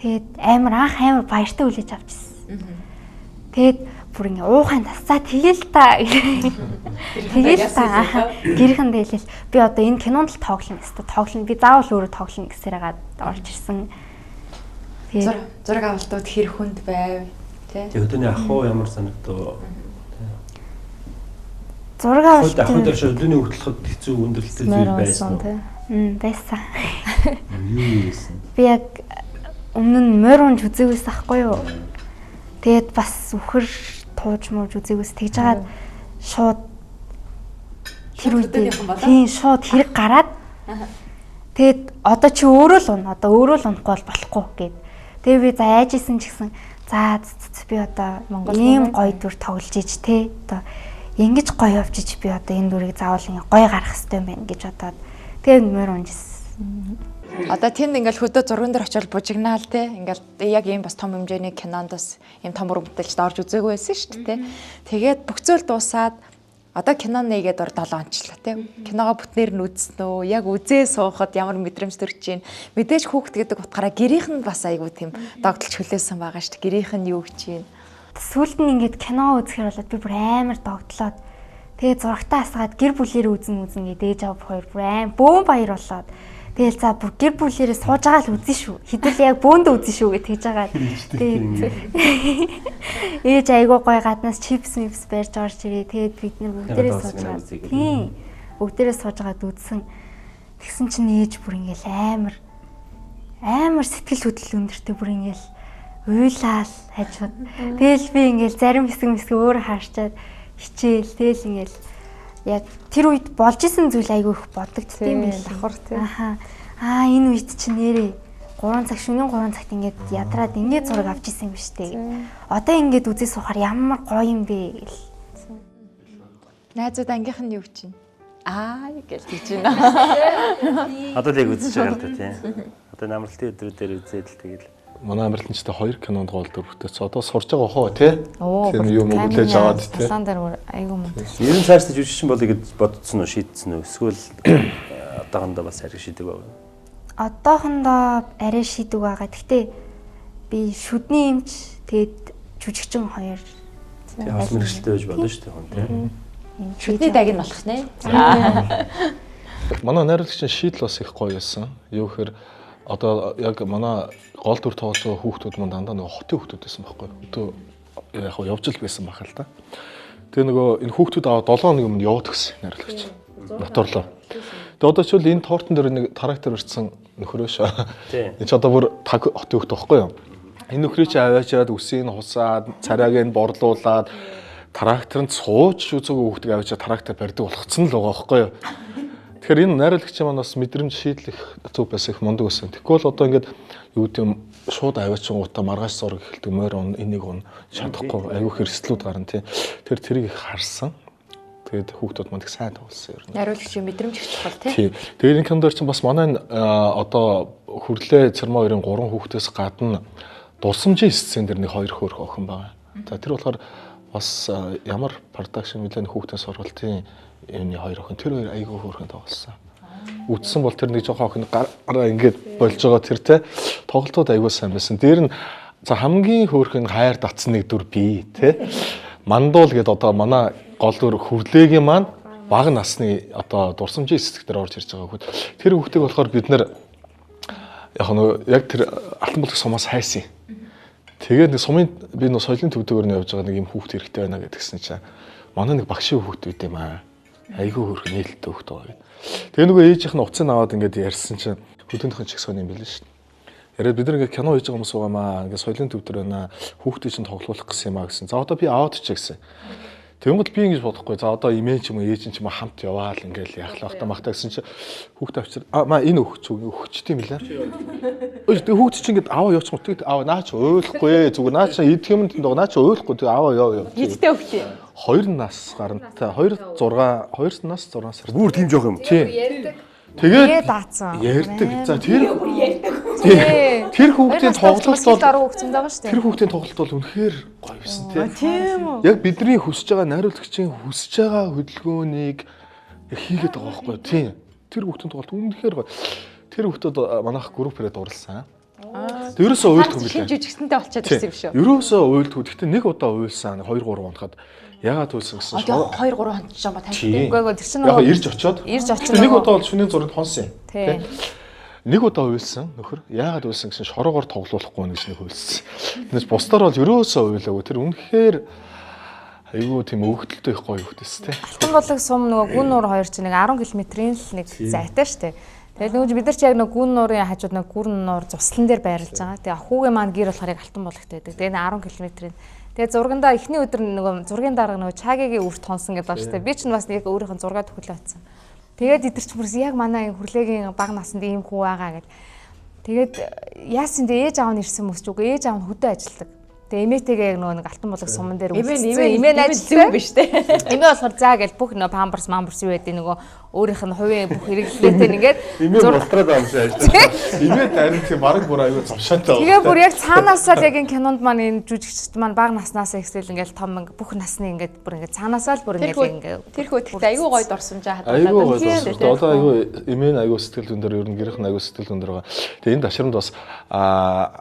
Speaker 11: тэгээд амар анх амар баяртай хүлээж авчихсан. Тэгээд бүр ингээ уухайн тас за тэгэл та тэгэл та гэрхэн дэлэл би одоо энэ кинонд л тоглоно гэсэн. Тоглоно би заавал өөрөө тоглоно гэсээр хагаад орж ирсэн.
Speaker 4: Тэгээд зураг авалтууд хэр хүнд байв тий?
Speaker 3: Тэг өдөөний ах уу ямар санагдав?
Speaker 11: Зураг авалт
Speaker 3: ах дээр өдөөний хөтлөхөд хэцүү өндөрлөлтэй зүйл байсан уу?
Speaker 11: Байсан.
Speaker 3: Юу байсан?
Speaker 11: Би яг өмнө нь морь унж үзээгүйс ахгүй юу? Тэгээд бас үхэр тууж мууж үзээгүйс тэгж жагаад шууд тэр үед тийм шууд хэрэг гараад тэгээд одоо чи өөрөө л уна одоо өөрөө л унахгүй бол болохгүй гэд. Тэгээ би за айж исэн ч гэсэн за би одоо ийм гоё дүр тоглож иж те одоо ингэж гоё явж иж би одоо энэ дүрийг заавал ингэ гоё гаргах хэрэгтэй юм байна гэж бодоод тэгээ мөр унжсэн.
Speaker 4: Одоо тэнд ингээл хөдөө зурган дээр очивол бужигнаал те ингээл яг ийм бас том хэмжээний кинонд бас ийм том уран бүтээлчд орж үзээгүй байсан шүү дээ те. Тэгээд бүх зүйл дуусаад одоо кино нэгээд ор 7 ончлоо те. Киногоо бүтнээр нь үзсэн үү? Яг үзээ суухад ямар мэдрэмж төрж чинь. Мэдээж хүүхэд гэдэг утгаараа гэрийнх нь бас айгүй тийм догдолж хүлээсэн байгаа шүү дээ. Гэрийнх нь юу гэж чинь.
Speaker 11: Сүүлд нь ингээд кино үзэхэр болоод би бүр амар догдлоод тэгээ зурагтаа асгаад гэр бүлээр үзэн үзэн гэдэг ээж аав хоёр бүр аим бөөн баяр болоод тэгэл за бүр гэр бүлээрээ сууж байгаа л үзэн шүү. Хэдүүл яг бөөндөө үзэн шүү гэж тэгж байгаа. Тэгээд ээж айгуу гой гаднаас чипс мипс барьж орж ирээ. Тэгээд бид нэр бүгдээрээ сууж байгаа. Тийм. Бүгдээрээ сууж байгаад үзсэн. Тэгсэн чинь ээж бүр ингээл амар амар сэтгэл хөдлөл өндөртэй бүр ингээл уйлаал хажууд. Тэгэл би ингээл зарим хэсэг мэсэг өөр харчаад хичээл тэгэл ингээл яг тэр үед болж исэн зүйл айгүй их бодогдд юм байл
Speaker 8: давхар тий.
Speaker 11: Аха. Аа энэ үед чи нэрээ 3 цаг шөнийн 3 цагт ингээд ядраад ингээд зураг авч исэн юм биш үү. Одоо ингээд үзээ суухаар ямар гоё юм бэ гэл.
Speaker 4: Найзууд ангийнх нь юу гэж чинь? Аа гэл тийж байна.
Speaker 3: Одоо л яг үзэж байгаа л да тий. Одоо намралтын өдрүүдээр үзээд л тэгэл.
Speaker 5: Манай амралтчтай хоёр кинонд гол дүр бүтээсэн. Одоо сурж байгаа хоо тий. Тэр юм хүлээж аваад тий.
Speaker 8: Талан дээр бүр айгүй мөн.
Speaker 3: Ер нь цаашдаа жүжигчин болъё гэж бодсон уу, шийдсэн үү? Эсвэл одоохондоо бас арай шийдэг байгаа юу?
Speaker 11: Одоохондоо арай шийдэг байгаа. Гэхдээ би шүдний эмч тэгээд жүжигчин хоёр.
Speaker 3: Тийм бас мэргэжилтэй байж болно шүү дээ хүн тий.
Speaker 4: Шүдний даг нь болох нэ.
Speaker 5: Манай найруулагчийн шийдэл бас их гоё байсан. Юу гэхээр одоо яг манай гол дүр тоглож байгаа хүүхдүүд мөн дандаа нөгөө хотын хүүхдүүд байсан байхгүй юу. Өдөө яг хав явж л байсан байх л та. Тэгээ нөгөө энэ хүүхдүүд аваад 7 хоног өмнө яваад гисэн найруулагч. Моторлоо. Тэгээ одоо ч үл энэ тортон дээр нэг трактор ирсэн нөхрөө шүү. Энэ ч одоо бүр таг хотын хүүхд байхгүй юу. Энэ нөхрийг чи аваачаад үсийг нь хусаад, царайг нь борлуулад тракторт сууж үзээгүй хүүхдийг аваачаад трактор барьдаг болгоцсон л байгаа байхгүй юу. Тэгэхээр энэ найруулагч маань бас мэдрэмж шийдэл их зөв байсан их мундаг байсан. Тэгэхгүй бол одоо ингээд юу гэдэг юм шууд аваачингуудаа маргааш зураг эхэлдэг морь он энийг он чадахгүй айгүй хэрсэлүүд гарна тий. Тэр тэрийг их харсан. Тэгээд хүүхдүүд манд их сайн тоглосон ер нь.
Speaker 4: Найруулагчийн мэдрэмж их чухал тий.
Speaker 5: Тий. Тэгээд энэ кинонд чинь бас манай одоо хүрлээ Цэрмаа хоёрын 3 хүүхдээс гадна дурсамжийн сцен дээр нэг хоёр хөөрхөн охин байгаа. За тэр болохоор бас ямар продакшн нэлээд хүүхдийн сургалтын юуны хоёр охин тэр хоёр айгүй хөөрхөн тоглосон. Үтсэн бол тэр нэг жоохон охин гараа ингээд болж байгаа тэр те тоглолтууд айгүй сайн байсан. Дээр нь за хамгийн хөөрхөн хайр татсан нэг дүр би те. Мандуул гээд одоо манай гол дүр хүрлээгийн маань бага насны одоо дурсамжийн хэсэг дээр орж ирж байгаа хүүхэд. Тэр хүүхдийг болохоор бид нэр яг нөгөө яг тэр алтан булаг сумаас хайсан. Тэгээд нэг сумын би нөгөө соёлын төвдөөр нь явж байгаа нэг юм хүүхд хэрэгтэй байна гэдгсэн чинь манай нэг багшийн хүүхд үүд юм аа. Айгүй хөөрхөн нээлттэй хүүхд байгаа гэд. Тэгээ нөгөө ээжийнх нь уцыг аваад ингээд ярьсан чинь хөдөөнийх нь ч их сони юм билээ шүү дээ. Яриад бид нар ингээд кино хийж байгаа хүмүүс байгаамаа. Ингээд соёлын төв дээр байна. Хүүхдийг чинь тоглуулах гэсэн юм аа гэсэн. За одоо би аваад чиг гэсэн. Тэнгүүт би ингэж бодохгүй. За одоо имэн ч юм уу ээж ч юм уу хамт яваал ингээл яхлаа ахта махта гэсэн чи хүүхд авчир а маа энэ өгч өгчт юм лээ. Өөш тэг хүүхд чи ингээд аваа явчих мут аваа наа чи ойлгохгүй зүгээр наа чи идэх юм тэнд наа чи ойлгохгүй тэг аваа яв яв.
Speaker 4: Хэдтэй өгч юм?
Speaker 5: 2 нас гарантай 2 6 2 нас 6 сар.
Speaker 3: Бүр тийм жоох юм.
Speaker 5: Тийм.
Speaker 8: Ярьдаг.
Speaker 5: Тэгээд
Speaker 8: даацсан.
Speaker 5: Ярьдаг. За тэр
Speaker 8: Тэр
Speaker 5: хүүхдийн тоглолт бол
Speaker 8: тэр
Speaker 5: хүүхдийн тоглолт бол үнэхээр гоё байсан
Speaker 7: тийм үү.
Speaker 5: Яг бидний хүсэж байгаа найруулагчийн хүсэж байгаа хөдөлгөөнийг яг хийгээд байгаа байхгүй тийм. Тэр хүүхдийн тоглолт үнэхээр гоё. Тэр хүүхдүүд манайх группээрээ дурлсан. Тэр ерөөсөө уйлдгүй
Speaker 4: билээ. Хин жижигсэнтэй болчиход ирсэн юм шүү.
Speaker 5: Ерөөсөө уйлдгүй. Гэхдээ нэг удаа уйлсан 2 3 хоноход ягаад уйлсан гэсэн
Speaker 4: чинь 2 3 хоног ч юм ба таньтай.
Speaker 8: Үгүй тэр чинь
Speaker 5: яг ирж очоод
Speaker 8: нэг
Speaker 5: удаа бол шөнийн зурагт хонсон юм. Тийм. Нэг удаа уйлсан нөхөр. Яагаад уйлсан гэсэн шороогоор тоглуулахгүй гэж нэг уйлсан. Тэрнээс бусдаар бол ерөөсөө уйлаагүй. Тэр үнэхээр айгүй тийм өгөгдөлтэй их гоё хөлтэс тий.
Speaker 8: Алтан булаг сум нөгөө гүн нуур хоёр чинь нэг 10 км-ийн л нэг зайтай штэ. Тэгээд нөгөө бид нар чи яг нөгөө гүн нуурын хажууд нөгөө гүрэн нуур зуслан дээр байрлаж байгаа. Тэгээ хүүгийн маань гэр болохоор яг алтан булагт байдаг. Тэгээд 10 км-ийн. Тэгээд зургандаа эхний өдөр нөгөө зургийн дарга нөгөө Чагигийн үрт хонсон гэдэг байна штэ. Би чинь бас нэг өөрийнх нь зураг төхөлөө очсон. Тэгээд эдгэр ч бүрс яг манай хүрлээгийн бага наснд ийм хүү байгаа гэд. Тэгээд яасан бэ ээж аав нь ирсэн мөс ч үгүй ээж аав нь хөдөө ажилладаг. Тэгээ эмээтэйгээ яг нөгөө нэг алтан булаг суман дээр
Speaker 4: үлдсэн. Эмээ найзлсан биш те.
Speaker 8: Эмээ болохоор заа гэж бүх нөгөө памперс мамперс юу гэдэг нөгөө өөрийнх нь хувийн бүх хэрэглээтэй ингээд
Speaker 5: эмээ болтроод байгаа юм шиг ажиллаа. Эмээ дарин тийм бараг бүр аюу завшаатай.
Speaker 8: Тэгээ бүр яг цаанаасаа л яг энэ кинонд маань энэ жүжигчд маань бага наснаасаа ихсэл ингээд том ингээд бүх насны ингээд бүр ингээд цаанаасаа л бүр ингээд
Speaker 4: тэр хөө тэгтээ аюу гой дурсамжаа хадгалаад.
Speaker 5: Аюу гой дурсамж. Одоо аюу эмээ нь аюу сэтгэл өндөр ер нь гэрийнх нь аюу сэтгэл өндөр байгаа. Тэгээ энэ дашрамд бас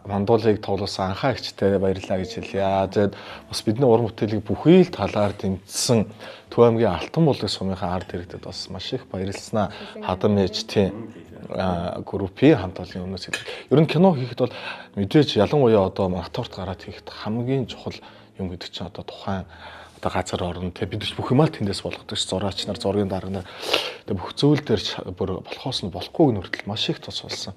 Speaker 5: мандуулыг тоглуулсан анхаа эгчтэй баярлалаа гэж хэлье. Тэгээд бас бидний уран бүтээлийг бүхий л талаар дэмжсэн Төв аймгийн Алтан булаг сумынхаа ард иргэдэд бас маш их баярлалснаа. Хадам ээж тийм группийн хамт олон өмнөөс хэлдэг. Ер нь кино хийхэд бол мэдээж ялангуяа одоо мониторт гараад хийхэд хамгийн чухал юм гэдэг чинь одоо тухайн одоо газар орно те бид бүх юмаа тэндээс болгодог ш зураач нар зургийн дарга нар тэг бүх зүйл дээр бүр болохоос нь болохгүй нүртэл маш их тус болсон.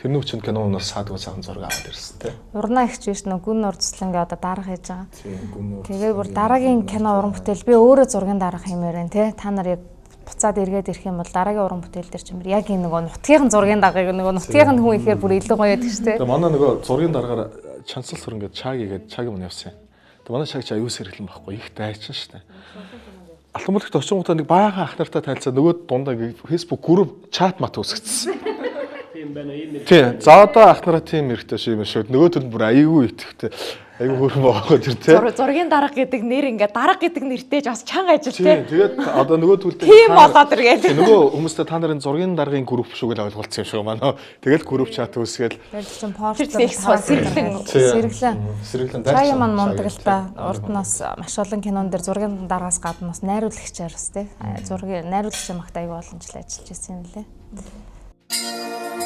Speaker 5: Тэрний хүчинд киноноос саадгүй сайхан зураг аваад ирсэн те.
Speaker 8: Урнаа ихч биш нөө гүн нуур туслангээ одоо дарга хийж байгаа.
Speaker 5: Тийм гүн нуур.
Speaker 8: Тэгээд бүр дараагийн кино уран бүтээл би өөрөө зургийн дарга хиймээр байна те. Та нар яг буцаад эргээд ирэх юм бол дараагийн уран бүтээл дээр ч юм яг энэ нөгөө нутгийн зургийн даргаыг нөгөө нутгийн хүн ихээр бүр илүү гоё байдаг шүү те.
Speaker 5: Тэгээд манай нөгөө зургийн даргаар чансал сүрэн гээд чаг игээд чаг юм явсан. Тэгээд манай чаг чи аюу сэргэлэн байхгүй их дайчин шүү дээ. Алтан булагт очингуудаа нэг баахан ах нартай танилцаа нөгөө дундаа Facebook групп чат мат үүсгэсэн. Тийм. За одоо ах нараа тийм хэрэгтэй шүү юм шүү. Нөгөө төр бүр аюу итгэвтэй. Аюу хөөрхөн байгаа тэр тий.
Speaker 4: Зургийн дарга гэдэг нэр ингээ дарга гэдэг нэртэй ч бас чанга ажил тий.
Speaker 5: Тэгээд одоо нөгөө төлдөө
Speaker 4: тийм болоод иргээл.
Speaker 5: Нөгөө хүмүүстэй та нарын зургийн даргын групп шүү гэж ойлголцсон юм шиг манай. Тэгэл групп чат үүсгээл.
Speaker 8: Тэр чинь порт
Speaker 5: сэргэлэн. Сэргэлэн.
Speaker 8: Чай маань мундаг л та. Урд нь бас маш олон кинон дээр зургийн даргаас гадна бас найруулагчаар бас тий. Зургийн найруулагч магт аюу олон жил ажиллаж байсан юм лээ.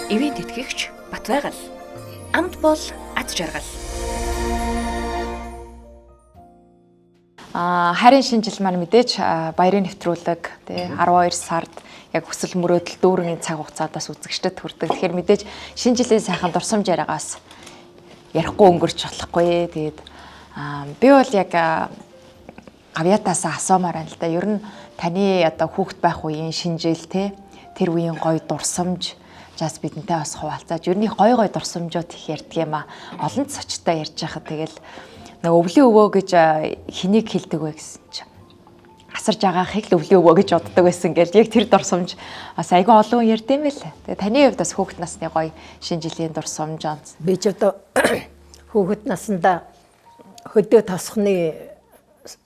Speaker 14: Ивент итгэгч Батбайгал. Амт бол ад жаргал.
Speaker 4: Харин шинэ жил маань мэдээж баярын нэвтрүүлэг тий 12 сард яг хүсэл мөрөөдөл дүүргийн цаг хугацаанд бас үзэгчдэд хүрдэг. Тэгэхээр мэдээж шинэ жилийн сайхан дурсамж яриагаас ярихгүй өнгөрч болохгүй. Тэгээд би бол яг гавьяатаасаа асуумаар байна л да. Ер нь таны одоо хүүхэд байх үеийн шинэ жил тий тэр үеийн гоё дурсамж жаас бидэнтэй бас хуваалцааж ер нь гой гой дурсамжууд их ярьдаг юм а. Олон цочтой ярьж байхад тэгэл нөгөө өвлийн өвөө гэж хэнийг хэлдэг вэ гэсэн чинь асарж агаахыг л өвлийн өвөө гэж боддог байсан гэл яг тэр дурсамж бас айгүй олон хүн ярьд юм байл. Тэгээ таны хувьд бас хүүхэд насны гоё шинэ жилийн дурсамж онц.
Speaker 9: Би ч одоо хүүхэд насндаа хөдөө тосхны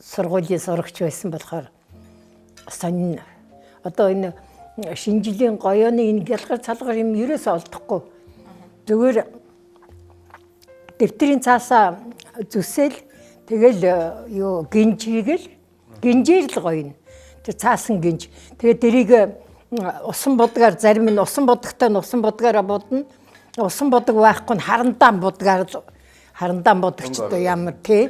Speaker 9: сургуулийн сурагч байсан болохоор сонин одоо энэ шинэ жилийн гоёоны энэ гялгар цалгар юм ерөөсөө олдохгүй. Зүгээр дэвтрийн цаасаа зүсэл тэгэл юу гинж хийгэл гинжээр л гоёно. Тэр цаасан гинж. Тэгээд тэрийг усан будгаар зарим нь усан будагтай нь усан будгаараа будна. Усан будаг байхгүй нь харандаан будгаар л харандаан будагчтай ямар тий.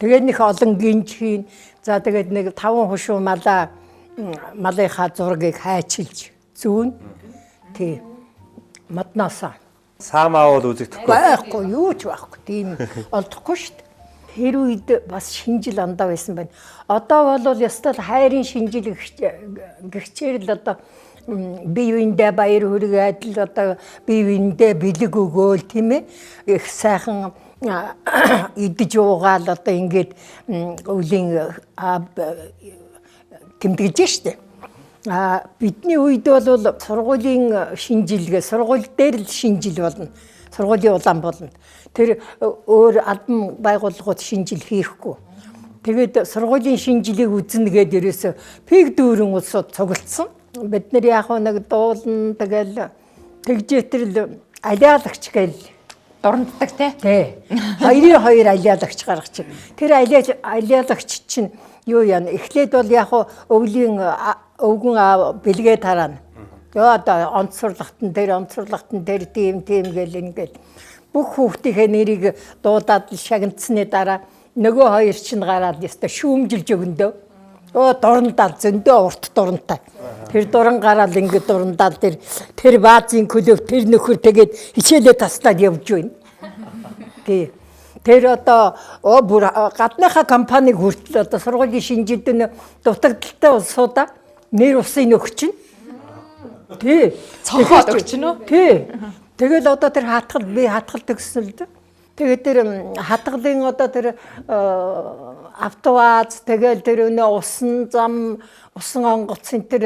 Speaker 9: Тэгээд нэг олон гинж хийн. За тэгээд нэг 5 хушуу малаа малынхаа зургийг хайчилж зүүн. Тий. Модноосоо.
Speaker 3: Саамаа бол үзэгдэхгүй.
Speaker 9: Байхгүй, юу ч байхгүй. Тийм олдохгүй шүү дээ. Тэр үед бас шинжил ондоо байсан байна. Одоо бол ёстой л хайрын шинжил гэгчээр л одоо бие биендээ баяр хүргээд л одоо бие биендээ бэлэг өгөөл, тийм ээ, их сайхан идэж уугаал одоо ингээд өвлийн тэмдэглэж штэ. А бидний үед бол сургуулийн шинжилгээ, сургууль дээр л шинжил болно. Сургуулийн улаан болно. Тэр өөр албан байгууллагууд шинжил хийхгүй. Тэгээд сургуулийн шинжилийг үзнэ гээд ерөөсө пиг дүүрэн улсууд цуглдсан. Бид нар яг нэг дуулна, тэгэл тэгжээтрэл алиалагч гээл
Speaker 4: дуранддаг те.
Speaker 9: Тий. Хоёрын хоёр алиалагч гаргачих. Тэр алиалагч чинь юу яана? Эхлээд бол яг өвлийн өвгөн аав бэлгээ тараана. Йоо одоо онцорлогтон тэр онцорлогтон тэр тийм тийм гэл ингээл бүх хүүхдийнхээ нэрийг дуудаад шагнацсны дараа нөгөө хоёр чинь гараад ёстой шүүмжилж өгөндөө. Өө дурандал зөндөө урт дурантай. Тэр дуран гараал ингээд дурандаал тэр баазын клуб тэр нөхөр тэгээд хичээлээ таслаад явж байна. Тий. Тэр одоо бүр гадныхаа компаниг хүртэл одоо сургуулийн шинжилд нь дутагдaltaй улсуудаа нэр усын өгч чинь. Тий.
Speaker 4: Цонхоод өгч нь үү?
Speaker 9: Тий. Тэгэл одоо тэр хатгал би хатгал төгссөн л дээ. Тэгээд тэр хатгалын одоо тэр автоваз тэгэл тэр өнөө усан зам, усан онгоц энэ тэр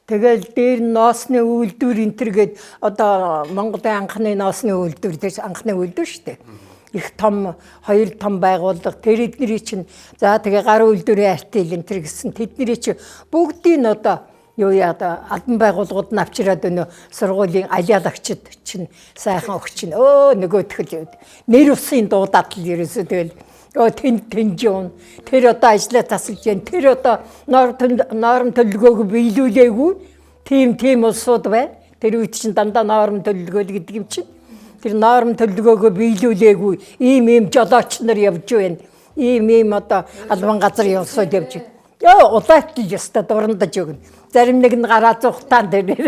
Speaker 9: тэгэл дээр ноосны үйлдвэр энэ тэр гээд одоо Монголын анхны ноосны үйлдвэр тэр анхны үйлдвэр шүү дээ. Их том хоёр том байгууллага тэр эдний чинь за тэгээ гар үйлдвэрийн артил энэ тэр гэсэн тэдний чинь бүгдийг нь одоо юу яа албан байгууллагууд нь авчираад өнөө сургуулийн алиалагчид чинь сайхан өгч чинь өө нөгөөтгөл нэр усын дуудаад л ерөөсөө тэгэл өө тэнд тэнжүүн тэр одоо ажлаа тасалж जैन тэр одоо норм төлөвлөгөөг биелүүлээгүй тийм тийм улсууд бай. Тэр үед чинь дандаа норм төлөвлөгөө л гэдэг юм чинь тэр норм төлөвлөгөөгөө биелүүлээгүй ийм ийм жолооч нар явж байна. Ийм ийм одоо албан газар улсууд явж байна. Йоо улаатал ёстой дурандаж өгнө. Зарим нэг нь гараа зугтаан дээр.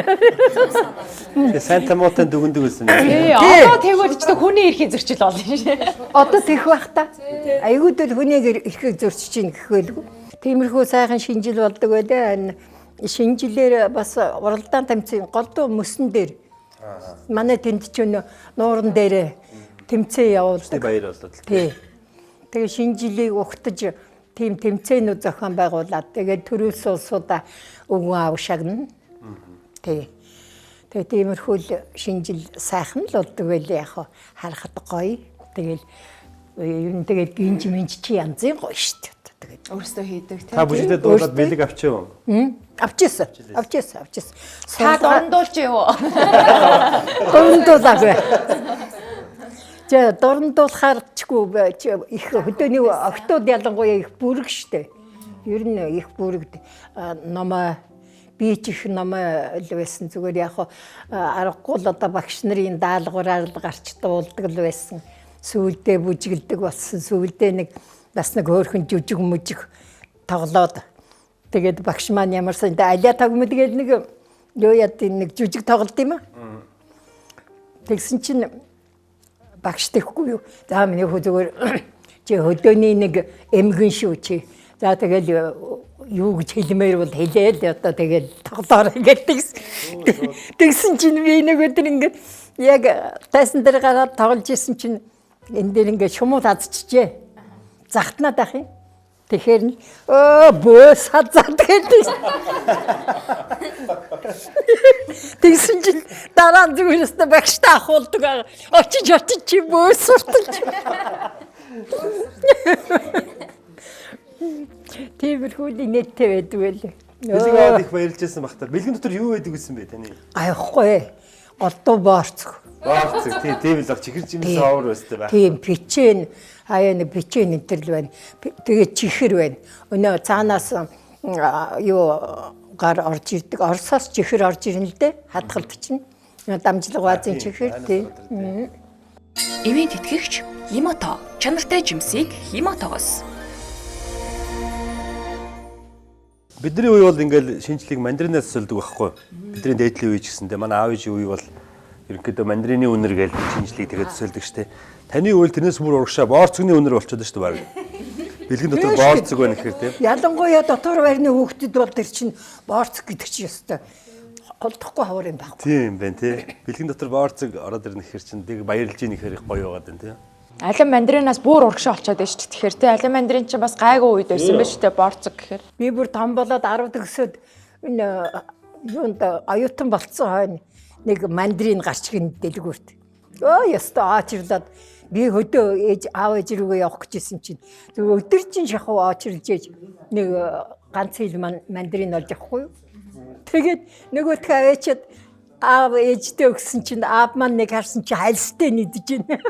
Speaker 3: Тэгээ сайн томоотой дүгндэг байсан.
Speaker 4: Тий, одоо тэгвэл ч хүний эрхийг зөрчил болно шээ.
Speaker 9: Одоо тех бах та. Айгууд л хүний эрхийг зөрчиж ийн гэх байлгүй. Тиймэрхүү сайхан шинжил болдог байлаа. Шинжилээр бас уралдаан тэмцээн голдуу мөсөн дээр. Манай тэнд ч өнөө нууран дээр тэмцээн явуулдаг.
Speaker 3: Баяр болоод.
Speaker 9: Тий. Тэгээ шинжилийг угтаж тийм тэмцээнүүд зохион байгуулад тэгээд төрөөс улсуудаа өвгөн аав шагна. Тий. Тэгээ тиймэрхүү л шинжил сайхан л болдог байлээ яг харахад гоё. Тэгэл ер нь тэгээд гинж минж чи янзын гоё шүү дээ. Тэгээд
Speaker 4: өөрсдөө хийдэг тий.
Speaker 3: Та бүжигдээ дуулаад бэлэг авчих уу?
Speaker 9: Авчихсан. Авчихсан, авчихсан.
Speaker 4: Та дурандуулж юу?
Speaker 9: Дурандуулаагүй. Жа дурандуулахаарчгүй их хөдөөний октод ялангуяа их бүрэг штэ. Ер нь их бүрэг номоо би ч их номоо л байсан. Зүгээр яг аргагүй л одоо багш нарын даалгавраар л гарч дуулдаг л байсан. Сүүлдээ бүжгэлдэг болсон. Сүүлдээ нэг бас нэг хөөрхөн жүжиг мүжиг тоглоод тэгээд багш маань ямар сайн алиа тогмод гээл нэг юу яд нэг жүжиг тоглолт юм аа. Тэгсэн чинь багш тэхгүй юу. За миний хүү зүгээр чи хөдөөний нэг эмгэн шүү чи. За тэгэл юу гэж хэлмээр бол хэлээл одоо тэгэл тоглоорой гэж тэгсэн. Тэгсэн чинь би нэг өдөр ингээд яг тайсан дээр гараад тоглож исэн чинь энэ дээр ингээд шумуу тазчихжээ. Захтнаад ах юм. Тэгэхээр нь өө бөөс хазаад гэдэг. Тэгсэн чинь дараа нь зүгээр өстө багштай ахуулдаг. Очиж очиж чи бөөс сурталж. Тиймэрхүү л инээдтэй байдаг байлээ.
Speaker 3: Бэлэг аваад их баярлж байсан бах та. Бэлгэн дотор юу байдаг гэсэн бэ таны?
Speaker 9: Гайхгүй. Голдуу боорцог.
Speaker 3: Боорцог тий, тийм л баг чихэр жимс овор байстай байх.
Speaker 9: Тийм печень хаяа нэг печень энэ төр л байна. Тэгээд чихэр байна. Өнөө цаанаас юу гар орж ирдэг. Оросоос чихэр орж ирнэ л дээ. Хадгалт чинь. Дамжлага баазын чихэр тий.
Speaker 14: Ивент итгэгч Химото чанартай жимсийг Химотогоос.
Speaker 3: Бидний үе бол ингээл шинжлэх мандаринаас сольдог байхгүй. Бидний дээдлийн үе ч гэсэндээ манай аав ээжийн үе бол Ерөнхийдөө мандарины үнэр гээл шинэ жилийг тэгээд төсөөлдөг штэ. Таны үйл тэрнээс бүр урагшаа боорцогны үнэр болчиход штэ баг. Бэлгэн дотор боорцог байна гэхээр тийм.
Speaker 9: Ялангуяа дотор байрны хүүхдэд бол тэр чинь боорцог гэдэг чинь ёстой голдохгүй хавар юм байхгүй.
Speaker 3: Тийм байна тий. Бэлгэн дотор боорцог ороод ирнэ гэхээр чинь тэг баярлж ийн гэхээр их гоё байгаад байна тий.
Speaker 4: Алин мандаринаас бүр урагшаа олцоод байна шүү дээ. Тэгэхээр тий алин мандарин чинь бас гайгүй үед байсан ба шүү дээ боорцог гэхээр.
Speaker 9: Би бүр том болоод 10 төгсөөд энэ юунд оюутан болцсон хойно нэг мандарин гарч гин дэлгүүрт. Өө ёстой аачирлаад би хөдөө ээж аав ээж рүүгээ явах гэжсэн чинь зөв өдөр чинь шахуу аачирлж ээж нэг ганц хил мандарин олж авахгүй юу. Тэгээд нөгөөтгөө аваачаад аав ээжтэй өгсөн чинь аав маань нэг харсан чи хальстай нэгдэж байна.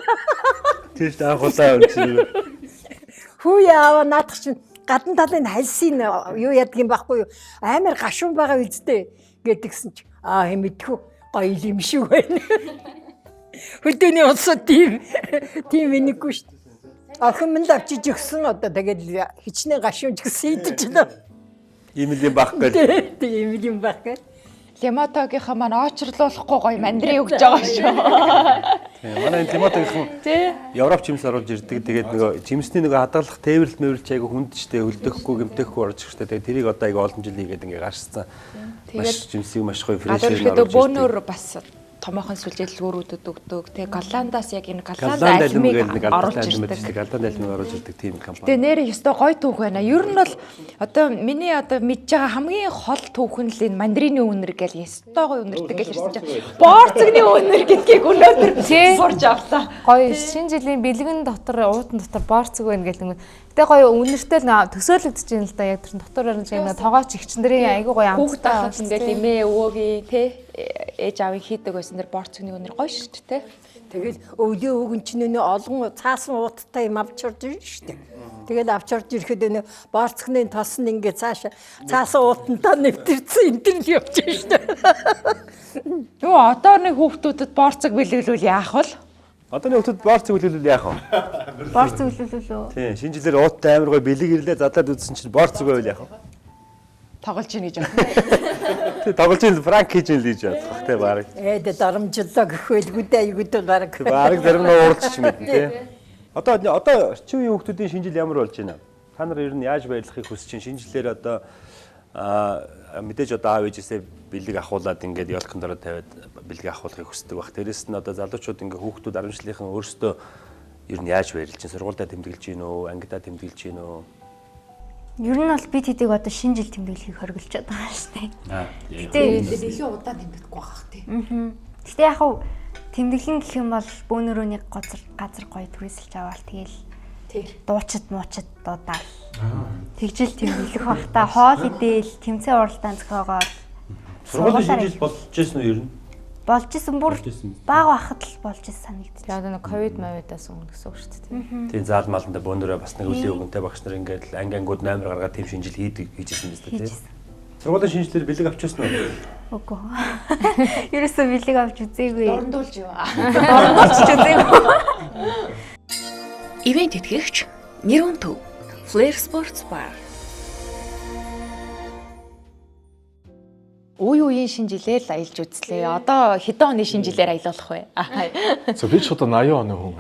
Speaker 3: Тийм шүү анх удаа өгсөн.
Speaker 9: Хүү яава наадах чинь гадна талын хальсыг юу яадаг юм байхгүй юу? Амар гашуун байгаа үсттэй гэдгсэн чи аа мэдхүү гоё юм шиг байна. Хөдөөний улсууд тийм тийм энэггүй шүү дээ. Охин минь л авчиж өгсөн одоо тэгээд хичнээн гашуун ч гэсэн идэж байна.
Speaker 3: Ийм л юм байх гээл.
Speaker 9: Тийм юм байх гээл.
Speaker 4: Лемотогийнхаа маань очрлуулахгүй гоё мандрин өгж байгаа шүү.
Speaker 3: Тийм манай энэ лемотогийнхан Европ жимс оруулж ирдэг. Тэгээд нөгөө жимсний нөгөө хадгалах тээвэрлэл мэвэрлэл айгу хүнд штэ хөлдөхгүй гэмтэхгүй орж ирэх штэ. Тэгээд тэрийг одоо айгу олон жил хийгээд ингээ гарчсан. Маш жимсийг маш гоё фрешээр
Speaker 4: оруулж ирдэг. Бөөнөр бас томоохон сүлжээлгүүрүүдэд өгдөг. Тэгээ Голландаас яг энэ Голланд алимыг оруулж ирдэг.
Speaker 3: Голланд алимыг оруулж ирдэг тийм компани.
Speaker 4: Тэгээ нэрээ ёстой гоё түүх байна. Ер нь бол одоо миний одоо мэдж байгаа хамгийн хол түүх нь л энэ мандарины үнэр гэл ёстой гоё үнэртэй гэл ирсэн чинь боорцогны үнэр гэдгийг өнөөдөр сурч авлаа.
Speaker 8: Гоё шинэ жилийн бэлгэн дотор уутан дотор боорцог байна гэл нэг. Гэтэ гоё үнэртэй л төсөөлөгдөж байна л да. Яг тэр дотор орон чинь тогооч эгчин дэрийн айгүй гоё
Speaker 4: амттай. Хүүхд байхад ингээл эмээ өвөөгийн тэ ээж аавын хийдэг байсан дэр боорцогны үнэр гоё шүү дээ.
Speaker 9: Тэгэл өвлийн өвгөн чинь нөө олон цаасан ууттай юм авч орж ирнэ шүү дээ. Тэгэл авч орж ирэхэд нөө боорцогны тос нь ингээ цаашаа цаасан уутантаа нэвтэрсэн энэ төр л явж шүү дээ.
Speaker 4: Юу одооны хүүхдүүдэд боорцог бэлэглүүл яах вэ?
Speaker 3: Одооны хүүхдүүд боорцог бэлэглүүл яах вэ?
Speaker 11: Боорцог бэлэглүүл үү?
Speaker 3: Тийм, шинэ жилээр ууттай амар гоё бэлэг ирлээ задлаад үзсэн чинь боорцог байвал яах вэ?
Speaker 4: Тоглож ийн гэж бодно.
Speaker 3: Тэг тоглож ийн пранк хийж ийн л гэж бодох бах те баг.
Speaker 9: Ээд дарамжлаа гэх байлгүй дээ айгууд бол баг.
Speaker 3: Бараг зарим нь ууралж ч мэднэ те. Одоо орчин үеийн хүүхдүүдийн шинэ жил ямар болж байна? Та нар ер нь яаж баярлахыг хүсэж чинь шинэ жилээр одоо мэдээж одоо аав ээжээсээ бэлэг ахуулаад ингээд ёлкон дороо тавиад бэлэг ахуулахыг хүсдэг баг. Дээрэс нь одоо залуучууд ингээд хүүхдүүд 10 жилийнхэн өөрсдөө ер нь яаж баярлж чинь сургуульдаа тэмдэглэж гин үү, ангидаа тэмдэглэж гин үү?
Speaker 11: Ер нь бол би тэдийг одоо шинэ жил тэмдэглэхийг хоригдолцоод байгаа шүү дээ.
Speaker 4: Гэтэ илүү удаан тэмдэглэхгүй байх тий.
Speaker 11: Гэтэ яг хав тэмдэглэн гэх юм бол бөөнөрөө нэг газар гоё түрээсэлж аваад тэгэл дуучид муучид дуудаал. Тэгжил тэмдэглэх бах та хоол идээл тэмцээн уралдаан зохиогоол.
Speaker 3: Сургуулийн шинэ жил болж ирсэн үү ер нь?
Speaker 11: Болж исэн бүр баг байхад л болж исэн санагдчих.
Speaker 8: Тэгээ одоо нэг ковид мовидаас өмнө гэсэн үг шүү дээ.
Speaker 3: Тийм заал маланда бөөнөрөө бас нэг үлийн өгөнтэй багш нар ингээд анги ангууд номер гаргаад тийм шинэ жил хийдэг хийжсэн биз дээ тийм. Сургуулийн шинэ жилээр бэлэг авчихсан уу?
Speaker 11: Үгүй. Ерөөсөө бэлэг авч үзээгүй.
Speaker 4: Дурандуулж юу?
Speaker 11: Дурандуулж үзээгүй.
Speaker 14: Ивент тэтгэгч Нэрүн төв Flair Sports Bar.
Speaker 4: Үе үеийн шинэ жилээр л аялж үзлээ. Одоо хэдэн оны шинэ жилээр аялуулах вэ?
Speaker 5: За би ч одоо 80 оны хүн.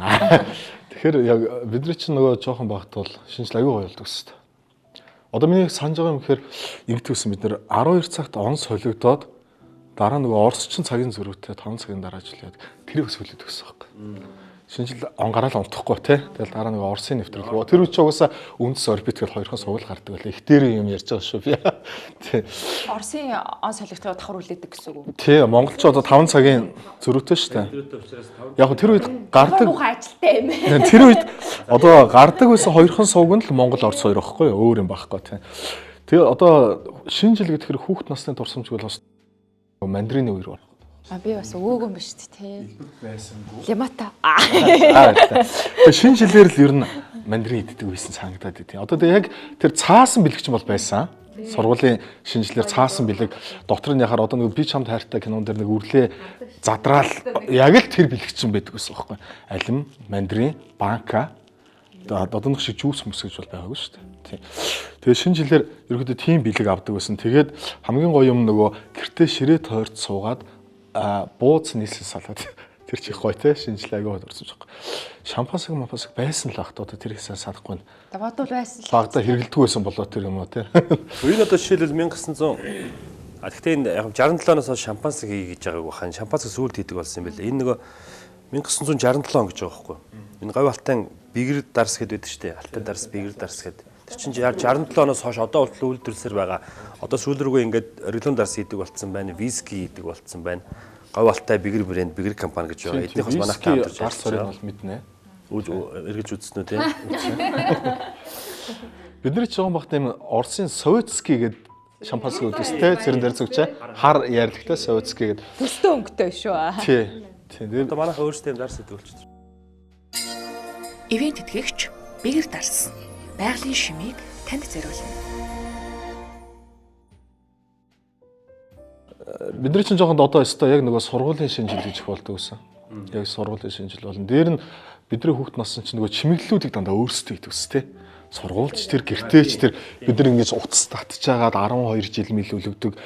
Speaker 5: Тэгэхээр яг бидний чинь нөгөө жоохон багт бол шинэ жил аягүй гоё болдог шүү дээ. Одоо миний санаж байгаа юм гэхээр ингэдэг гэсэн бид нэр 12 цагт он солигдоод дараа нөгөө Орос чинь цагийн зөрүүтэй 5 цагийн дараа ажиллаад тэрийг бас хүлээдэг гэсэн байхгүй. Шинэ жил он гараал унтахгүй тий. Тэгэл дараа нөгөө Оросын нэвтрүүлэг. Тэр үе чи угаасаа үндэс орбит гэл хоёрхан сугал гардаг байлаа. Их дээр юм ярьж байгаа шүү би. Тий.
Speaker 4: Оросын он солигдоход давхар хүлээдэг гэсэн үг үү?
Speaker 5: Тий, монголч одоо 5 цагийн зөрүүтэй шүү дээ. Яг тэр үед гардаг
Speaker 4: ажилтай юм ээ.
Speaker 5: Тэр үед одоо гардаг байсан хоёрхан сувг нь л Монгол Орос хоёр байхгүй юу? Өөр юм байхгүй тий. Тэгээ одоо шинэ жил гэхээр хүүхд насны дурсамж бол бас мандарины үер байна.
Speaker 4: А би бас өвөөгөн биш тий.
Speaker 5: Байсангүй.
Speaker 4: Лемата.
Speaker 5: Тэгээ шинэ жилээр л ер нь мандарин иддэг байсан санагдаад идэв. Одоо тэгээ яг тэр цаасан бэлэг чинь бол байсан. Сургуулийн шинэ жилээр цаасан бэлэг дотор нь яхаар одоо нэг би чамд хайртай кинон дээр нэг үрлээ задраал яг л тэр бэлэг чинь байдаг гэсэн байхгүй. Алим, мандарин, банка одоо нэг шиг жүүс мүс гэж бол байгаагүй шүү дээ. Тийм. Тэгээ шинэ жилээр ерөөдөө тийм бэлэг авдаг байсан. Тэгээд хамгийн гоё юм нөгөө гэртээ ширээ тойрч суугаад бууз нийслэл салаад тэр чих гоё те шинжил айгүй дурсан ч. Шампансаг мампансаг байсан л ах одоо тэр их сайн санахгүй.
Speaker 4: Бодвол байсан л.
Speaker 5: Багада хэрэгэлдэггүй байсан болоо тэр юм уу те.
Speaker 3: Энэ одоо жишээлбэл 1900 а гэхдээ энэ яг 67-оноос хойш шампансаг хий гэж байгааг бахан. Шампансаг сүүлд хийдэг болсон юм билээ. Энэ нөгөө 1967 он гэж байгаа байхгүй. Энэ говь алтан бигэр дарс гэдээ байдаг шүү дээ. Алтан дарс, бигэр дарс гэдэг. Тэр чинь 67 оноос хойш одоо хүртэл үйлдвэрлэсээр байгаа. Одоо сүүл рүүгээ ингээд оргилон дарс хийдэг болцсон байна, виски хийдэг болцсон байна. Говь алтай бигэр брэнд, бигэр компани гэж байгаа. Эднийх бас манайхтай хамтарч
Speaker 5: дарс орыг бол мэднэ.
Speaker 3: Эргэж үзсэн үү те?
Speaker 5: Бид нар ч жоохон бахт юм Оросын Советский гэдэг шампанский үдээс те цэрэн дээр зүгчээ хар ярилгатай Советский гэдэг.
Speaker 4: Төстэй өнгөтэй шүү.
Speaker 5: Тий. Тий.
Speaker 3: Одоо манайхаа өөрсдөө юм дарс хийдэг болчихсон.
Speaker 14: Ивент тэтгэгч бигэр дарс. Байгалийн шимийг танд зориулна.
Speaker 5: Бид нар чинь жоохон одоо өстой яг нөгөө сургуулийн шинэ жил гэж их болдог гэсэн. Яг сургуулийн шинэ жил болно. Дээр нь бидний хүүхд нассан чинь нөгөө чимэглэлүүдийг дандаа өөрсдөө хийдэг ус те. Сургуульч тэр гэртээч тэр бид нар ингэж утас татж агаад 12 жил мэл үлэгдэг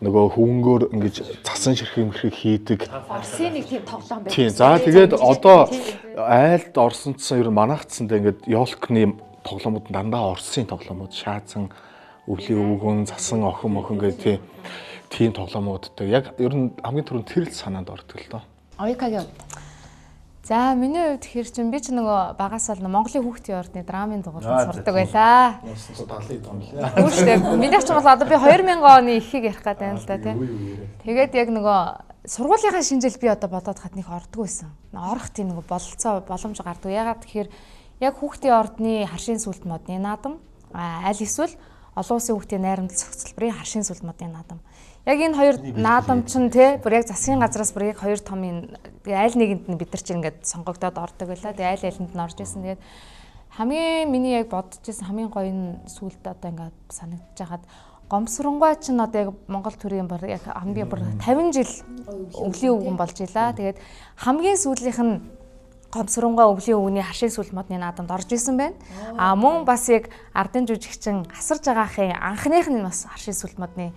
Speaker 5: нөгөө хөвөнгөөр ингэж цасан ширхэг мэрхэг хийдэг.
Speaker 4: Оросын нэг тийм тоглоом байдаг.
Speaker 5: Тийм. За тэгээд одоо айлд орсонцсон ер нь манайхцсандаа ингэж ёлкны тоглоомууд дандаа Оросын тоглоомууд шаазан өвлийн өвгөн цасан охин мохин гэх тийм тоглоомуудтай яг ер нь хамгийн түрүүнд тэр л санаанд ордог л доо.
Speaker 4: Оюкагийн хувьд.
Speaker 8: За миний хувьд хэр чинь би ч нөгөө багасаа л Монголын хүүхдийн ордны драмын дугуйланд сурдаг байлаа.
Speaker 5: 1970 он лээ.
Speaker 8: Үүштэй. Минийх ч бол одоо би 2000 оны ихийг ярих гээд байна л да тий. Тэгээд яг нөгөө сургуулийнхаа шинжил би одоо бодоод хад нэг ордгоо байсан. Орох тийм нөгөө бололцоо боломж гардгүй. Ягаад тэгэхээр яг хүүхдийн ордны харшийн сүлт модны наадам аль эсвэл олон улсын хүүхдийн найрамдал зохицолборын харшийн сүлт модны наадам. Яг энэ хоёр наадам чинь те бүр яг засгийн газраас бүр яг хоёр том энэ аль нэгэнд нь бид нар чинь ингээд сонгогдоод ордог байлаа. Тэгээ аль алинд нь орж исэн. Тэгээд хамгийн миний яг бодож исэн хамгийн гоё нь сүулт одоо ингээд санагдаж хагаад гомсронгой чинь одоо яг Монгол төрийн бүр яг хамгийн бүр 50 жил өвлийн өвгөн болж илаа. Тэгээд хамгийн сүүлийнх нь гомсронгой өвлийн өвгөний харшийн сүлт модны наадамд орж исэн байна. А мөн бас яг ардын жүжигчин асарж байгаахын анхных нь бас харшийн сүлт модны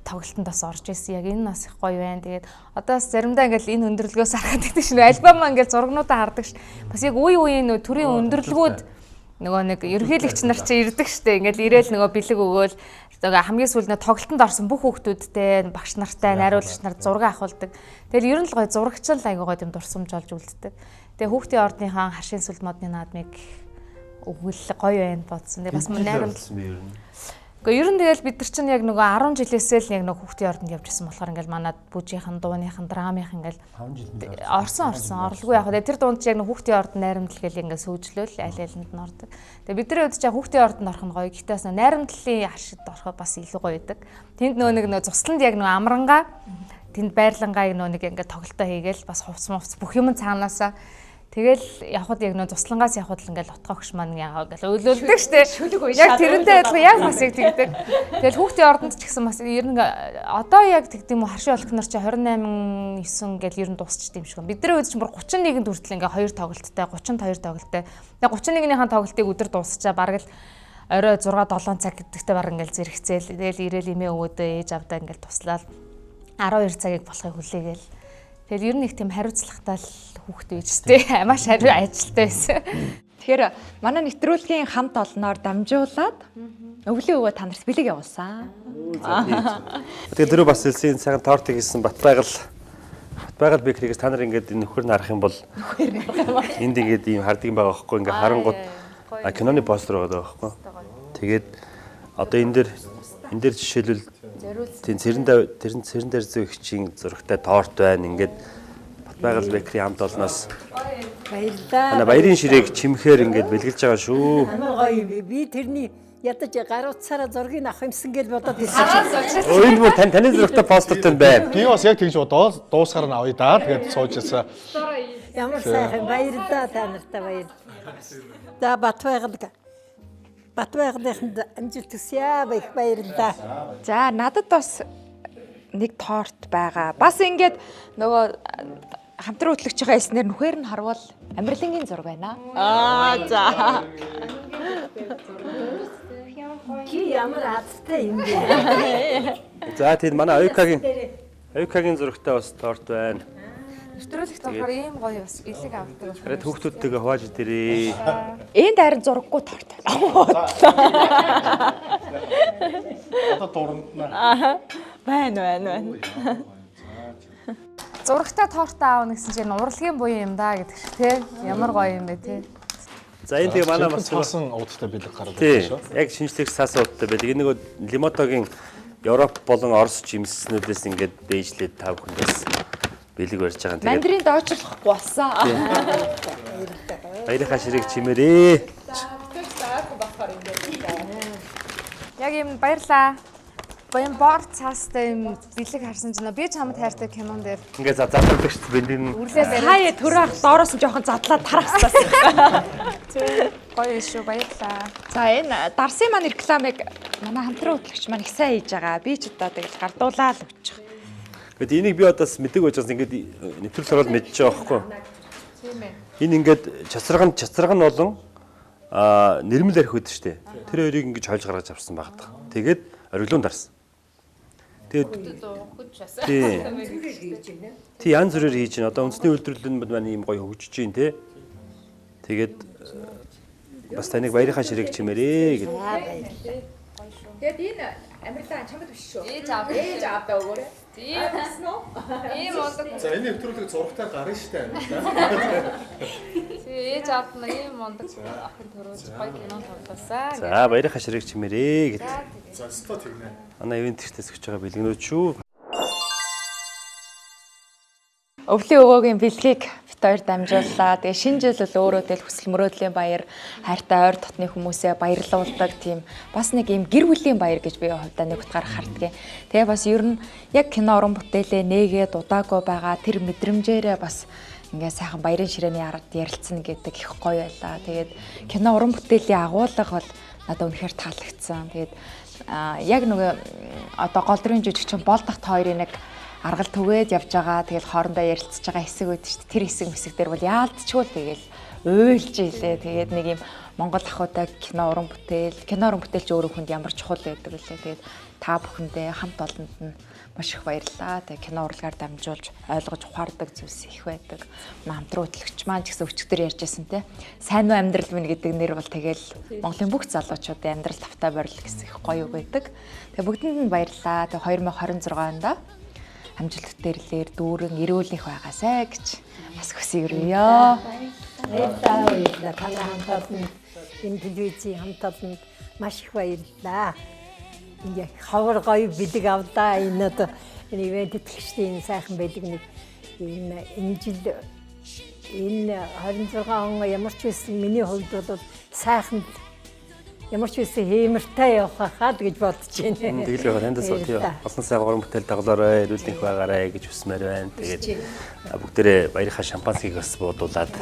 Speaker 8: тоглолтод бас орж исэн. Яг энэ бас их гоё байна. Тэгээд одоо бас заримдаа ингээл энэ өндөрлгөөс харахад гэдэг шин альбомаа ингээл зургнуудаа хардаг ш. Бас яг үе үеийн нөө төрийн өндөрлгүүд нөгөө нэг ерөнхийлөгч нар чи ирдэг штэ. Ингээл ирээл нөгөө бэлэг өгөөл хамгийн сүүлд нөө тоглолтод орсон бүх хүүхдүүдтэй багш нартай найруулагч нар зураг авахулдаг. Тэгэл ер нь л гоё зурагчл айгуу гоё юм дурсамж олж үлддэг. Тэгээ хүүхдийн ордныхаа харшийн сүлт модны наадмыг өгвөл гоё байна бодсон. Тэгээ бас найрамдал. Гэхдээ ер нь тэгэл бид нар чинь яг нөгөө 10 жилээсээ л яг нөгөө хүүхдийн ордонд явж исэн болохоор ингээл манад бүжийнхэн, дууныхан, драмынхан ингээл орсон орлого яг. Тэгээ тэр дунд чи яг нөгөө хүүхдийн ордон найрамдал гэл ингээл сүүжлөөл аль алинд нь ордог. Тэгээ бидний хувьд чи хүүхдийн ордонд орох нь гоё. Гэхдээ бас найрамдлалын хашид ороход бас илүү гоё байдаг. Тэнд нөгөө нэг нөгөө цусланд яг нөгөө амрангаа тэнд байрлангаа нөгөө нэг ингээд тоглолтоо хийгээл бас хувц мувц бүх юм цаанаасаа Тэгэл явхад яг нөө туслангаас явхад л ингээл отгоо хөш маань ягаа ингээл өлөөлдөг штэ. Яг тэрнтэй адилхан яг бас яг тэгдэг. Тэгэл хүүхдийн ордонд ч гэсэн бас ер нь одоо яг тэгдэм үү харшийн олох нар чи 28 9 гэл ер нь дуусчихдээ юм шиг. Бидний үед чинь бүр 31-нд хүртэл ингээ хоёр тоглолттой, 32 тоглолттой. Тэгээ 31-ийнхаа тоглолтыг өдөр дуусчаа бараг л орой 6 7 цаг гэдэгтээ бараг ингээл зэрэгцээл. Тэгэл ирээл эмээ өвөөдөө ээж авдаа ингээл туслаад 12 цагийг болохыг хүлээгээл. Тэгэл ер нь их тийм хариуцлагатай л хүүхэд байж тээ. Маш хариу ажилтай байсан.
Speaker 4: Тэгэхээр манай нэвтрүүлгийн хамт олноор дамжуулаад өвлийн өвөө та нарт бэлэг явуулсан.
Speaker 3: Тэгээ дөрөв бас хэлсэн сайхан тортыг хийсэн Батбайгал бэкригээс та нар ингээд энэ нөхөр нь харах юм бол энд ингээд ийм хардаг юм байгаа байхгүй ингээд харангууд киноны постэр байгаа байхгүй. Тэгээд одоо энэ дээр жишээлбэл тийм цэрэн дээр зөөгчийн зурагтай торт байна. Ингээд Батбайгал бэкри хамт олноос
Speaker 9: баярлалаа.
Speaker 3: Манай баярын ширээг чимхээр ингээд бэлгэлж байгаа шүү.
Speaker 9: Амар гоё юм. Би тэрний ядаж гар утсаараа зургийг авах юмсан гэж бодоод ирсэн.
Speaker 3: Өө энэ бүр таны зурагтай постертэй байна.
Speaker 5: Би бас яг тэгж бодоод дуусгаар нь авъя даа. Тэгээд сууж ирсэн.
Speaker 9: Ямар сайхан баярлалаа та нартай баярлалаа. За Батбайгалынханд амжилт хүсье. Их баярлалаа.
Speaker 4: За надад бас нэг торт байгаа. Бас ингээд нөгөө хамтран хөтлөгчийнхээ хэлснээр нүхээр нь харвал амирлангийн зураг байна. Аа за.
Speaker 9: Чи ямар азтай юм бэ?
Speaker 3: За тийм манай Оюкагийн Аюкагийн зурагтай бас торт байна.
Speaker 8: Нэвтрүүлэгт болохоор ийм гоё бас элэг авдаг.
Speaker 3: Харин хүүхдүүдтэйгээ хувааж идэрээ.
Speaker 4: Энд харин зураггүй торт байна.
Speaker 5: Одоо дурандна.
Speaker 4: Аа. Байна байна байна.
Speaker 8: Зурагтай торт аавна гэсэн чинь урлагийн буян юм да гэдэг шиг тий. Ямар гоё юм бэ тий.
Speaker 3: За энэ тэгээ манай бас
Speaker 5: цаасан уудтай бэлэг гараад ирсэн шүү.
Speaker 3: Яг шинжлэх цаасан уудтай бэлэг. Энэ нөгөө Лимотогийн Европ болон Орос жимснүүдээс ингээд дээжлээд та бүхэндээс бэлэг барьж байгаа. Тэгээд
Speaker 4: Мандарин доочлохгүй болсон.
Speaker 3: Баярынхаа ширийг чимээрээ.
Speaker 8: Яг юм баярлаа. Баян бор цаастай юм бэлэг харсан чинь би чамд хайртай кинон дээр
Speaker 3: ингээд задлаадаг шүү дээ бэлэг нь.
Speaker 4: Хаяа төрөө ах доороос нь жоохон задлаад тарахсаас.
Speaker 8: Тий. Гоё шүү, баярлаа.
Speaker 4: За энэ дарсын маань рекламыг манай хамтран хөтлөгч маань их сайн хийж байгаа. Би ч одоо тэгэл гардуулаа л өгчих.
Speaker 3: Гэт энийг би одоос мэдэг байж байгаас ингээд нэвтрүүлэг ороод мэдчихэж байгаа байхгүй.
Speaker 8: Тийм ээ.
Speaker 3: Энэ ингээд чацраг нь болон нэрмэл арх өгдөг шүү дээ. Тэр хоёрыг ингээд хойлж гаргаж авсан байгаа даа. Тэгээд ориглон дарсан. Тэгээд тий янз бүрээр хийж байна. Одоо үндэсний үйлдвэрлэл нь маань ийм гоё хөгжиж байна те. Тэгээд бас таныг баярынхаа ширээг чимээрээ гэд.
Speaker 4: Тэгээд энэ амарлаа чамд биш шүү. Ээж аав аавдаа өгөөрэй. Тийм гэсэн үү?
Speaker 8: Ийм ундаг.
Speaker 5: За энэ нэвтрүүлэг зурагтай гарна шүү дээ амарлаа.
Speaker 8: Тий ээж аавд нь ийм ундаг охин төрүүлж гоё кино тоглоосаа.
Speaker 3: За баярынхаа ширээг чимээрээ гэд.
Speaker 5: За өстө тэгнэ.
Speaker 3: Манай ивент тэгтээс өгч байгаа бэлгнүүд шүү.
Speaker 4: Өвлийн өвөөгийн бэлгийг бит хоёр дамжууллаа. Тэгээ шинэ жил бол өөрөө тэгэл хүсэл мөрөөдлийн баяр, хайртай ойр дотны хүмүүсээ баярлуулдаг тийм бас нэг юм гэр бүлийн баяр гэж би хувьдаа нэг утгаар харддаг. Тэгээ бас ер нь яг кино уран бүтээлээ нээгээд удаагүй байгаа тэр мэдрэмжээрээ бас ингээ сайхан баярын ширээний ард ярилцсан гэдэг их гоё байлаа. Тэгээд кино уран бүтээлийн агуулга бол надад үнэхээр таалагдсан. Тэгээд яг нөгөө одоо гол дүрийн жүжигчин Болдогт хоёрын нэг аргал түгээд явж байгаа. Тэгэл хоорондоо ярилцж байгаа хэсэг байдаг шүү дээ. Тэр хэсэг мэсэг дээр бол яалтчгүй л тэгэл уйлж илээ. Тэгээд нэг юм Монгол ахуйтай кино уран бүтээл, кино уран бүтээлч өөрөө хүнд ямар чухал байдаг вүлээ. Тэгээд та бүхэндээ хамт олонд нь маш их баярлалаа. Тэгээд кино урлагаар дамжуулж ойлгож ухаардаг зүйлс их байдаг. Хамтран хөтлөгч маань ч гэсэн өчигдөр ярьжсэн те. Сайн уу амьдрал минь гэдэг нэр бол тэгэл Монголын бүх залуучуудын амьдрал тавтай борил гэсэн их гоё үг байдаг. Тэгээд бүгдэнд нь баярлалаа. Тэгээд 2026 онд амжилт дээрлэр дүүрэн эрүүл их байгаасай гэж бас хүсье өрөөё.
Speaker 9: Баярлалаа, баярлалаа. Танай хамт олонд энэ телевизийн хамт олонд маш их баярлалаа. Ингээ ховор гоё бэлэг авлаа. Энэ одоо энэ ивент тэтгэгчдийн энэ сайхан бэлэг нэг энэ жил энэ 26 он ямар ч байсан миний хувьд бол сайхан ямар ч байсан хиймэртэй явах хаа л гэж бодож байна.
Speaker 3: Тэгэл яг танд бас тийм олон сайхан уран бүтээл даглаарай, эрүүл их байгаарай гэж хүсмээр байна. Тэгээд бүгдээрээ баярынхаа шампанскийг бас буудуулаад.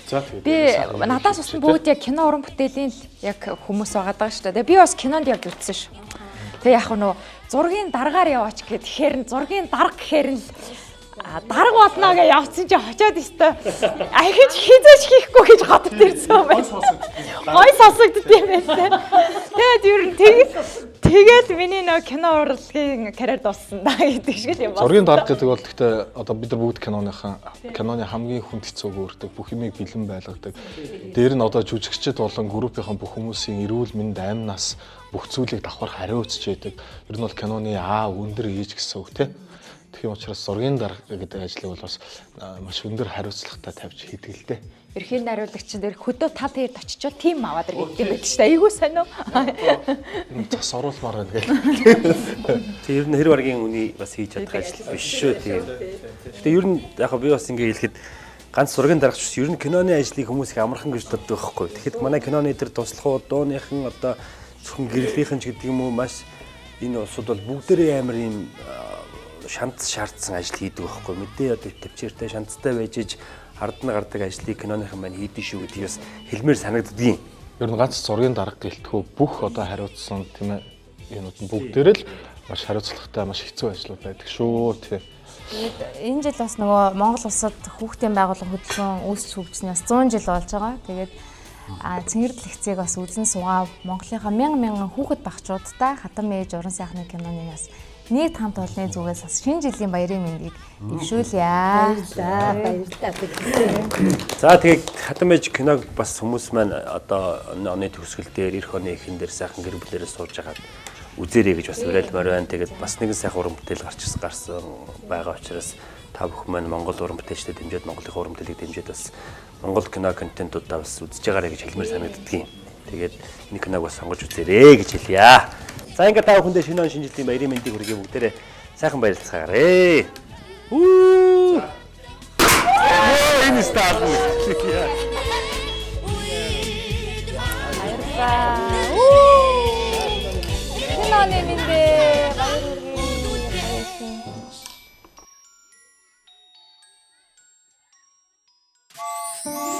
Speaker 5: За тэгээд
Speaker 4: би надаас бас бүгд яг кино уран бүтээлийн л яг хүмүүс байгаа даа шүү дээ. Би бас кинонд явж үзсэн шүү. Тэгээ яг нөө зургийн даргаар яваач гэхэд тэгэхээр нь зургийн дарга гэхээр нь дарга болно гэж явцсан чи очиод өстой. Ахиж хизээч хийхгүй гэж готод ирсэн юм байна. Гой сонсогдд юм байна. Тэгээд ер нь тэгэл миний нөө кино урлагийн карьер дууссан да гэдэг шиг л юм байна.
Speaker 5: Зургийн дарга гэдэг бол гэхдээ одоо бид нар бүгд киноны хамгийн хүнд хэцүүг өөртөө бүх юмыг бэлэн байлгадаг. Дээр нь одоо жүжигчд болон группийнхан бүх хүмүүсийн эрүүл мэнд, амь нас бүх зүйлийг давхар хариуцж яадаг. Ер нь бол киноны Аа өндөр ээж гэсэн үг тийм. Тэгхийн учраас зургийн дарга гэдэг ажлыг бол бас маш өндөр хариуцлагатай тавьж хийдэг л дээ.
Speaker 4: Эрхийн найруулагч дээр хөдөө тал хэрд очичвол тим аваад ир гэдэг юм байдаг шүү дээ. Айгуу сайн уу?
Speaker 5: Цас оруулмаар байна гэл.
Speaker 3: Тэг ер нь хэр баргийн үний бас хийж чадах ажил биш шүү тийм. Гэтэ ер нь яг би бас ингэ хэлэхэд ганц зургийн даргач биш. Ер нь киноны ажлыг хүмүүс их амархан гэж боддог байхгүй. Тэгэхэд манай киноны тэр туслахуу дууныхан одоо зөвхөн гэрлийнхэн ч гэдэг юм уу маш энэ улсууд бол бүгдээрээ амар юм шанц шаардсан ажил хийдэг байхгүй. Мэдээ одоо төвчээртэй шанцтай байж иж ард нь гардаг ажлыг киноныхан маань хийдэж шүү гэдгийг бас хэлмээр санагддгийн.
Speaker 5: Ер нь ганц зургийн дарга гэлтгүү бүх одоо хариуцсан тийм юмуд нь бүгдээрээ л маш хариуцлагатай маш хэцүү ажлууд байдаг шүү тий.
Speaker 8: Тэгээд энэ жил бас нөгөө Монгол улсад хүүхдийн байгууллага хөдөлгөөн үүсч хөгжснөөс 100 жил болж байгаа. Тэгээд Цэнгэр дэлгэцийг бас үзэн суугаа Монголынхаа мянган мянган хүүхэд багчуудтай Хатам ээж уран сайхны киноны бас Нийт хамт олонны зүгээс бас шинэ жилийн баярын мэндийг дэвшүүлье.
Speaker 9: Баярлалаа. Баярлалаа.
Speaker 3: За тэгээд Хатан ээж киног бас хүмүүс маань одоо оны төгсгөл дээр эх оны эхэн дээр сайхан гэр бүлээрээ сууж агаад үзээрэй гэж бас уриалмаар байна. Тэгээд бас нэгэн сайхан уран бүтээл гарч гарсан байгаа учраас та бүхэн маань Монгол уран бүтээлчдэд дэмжиж, Монголын уран бүтээлийг дэмжиж бас Монгол кино контентуудаа бас үзэж байгаарай гэж хэлмээр санагддгийн. Тэгээд энэ киног бас сонгож үзээрэй гэж хэлье. За ингээд та бүхэндээ шинэ он шинэ жилийн баярын мэндийг хүргэе, бүгдээрээ сайхан баярлцгаарэ. Үү! Энэ стаал.
Speaker 8: Баярлалаа. Шинэ оны мэндээ баяр хүргэе. Баярлалаа.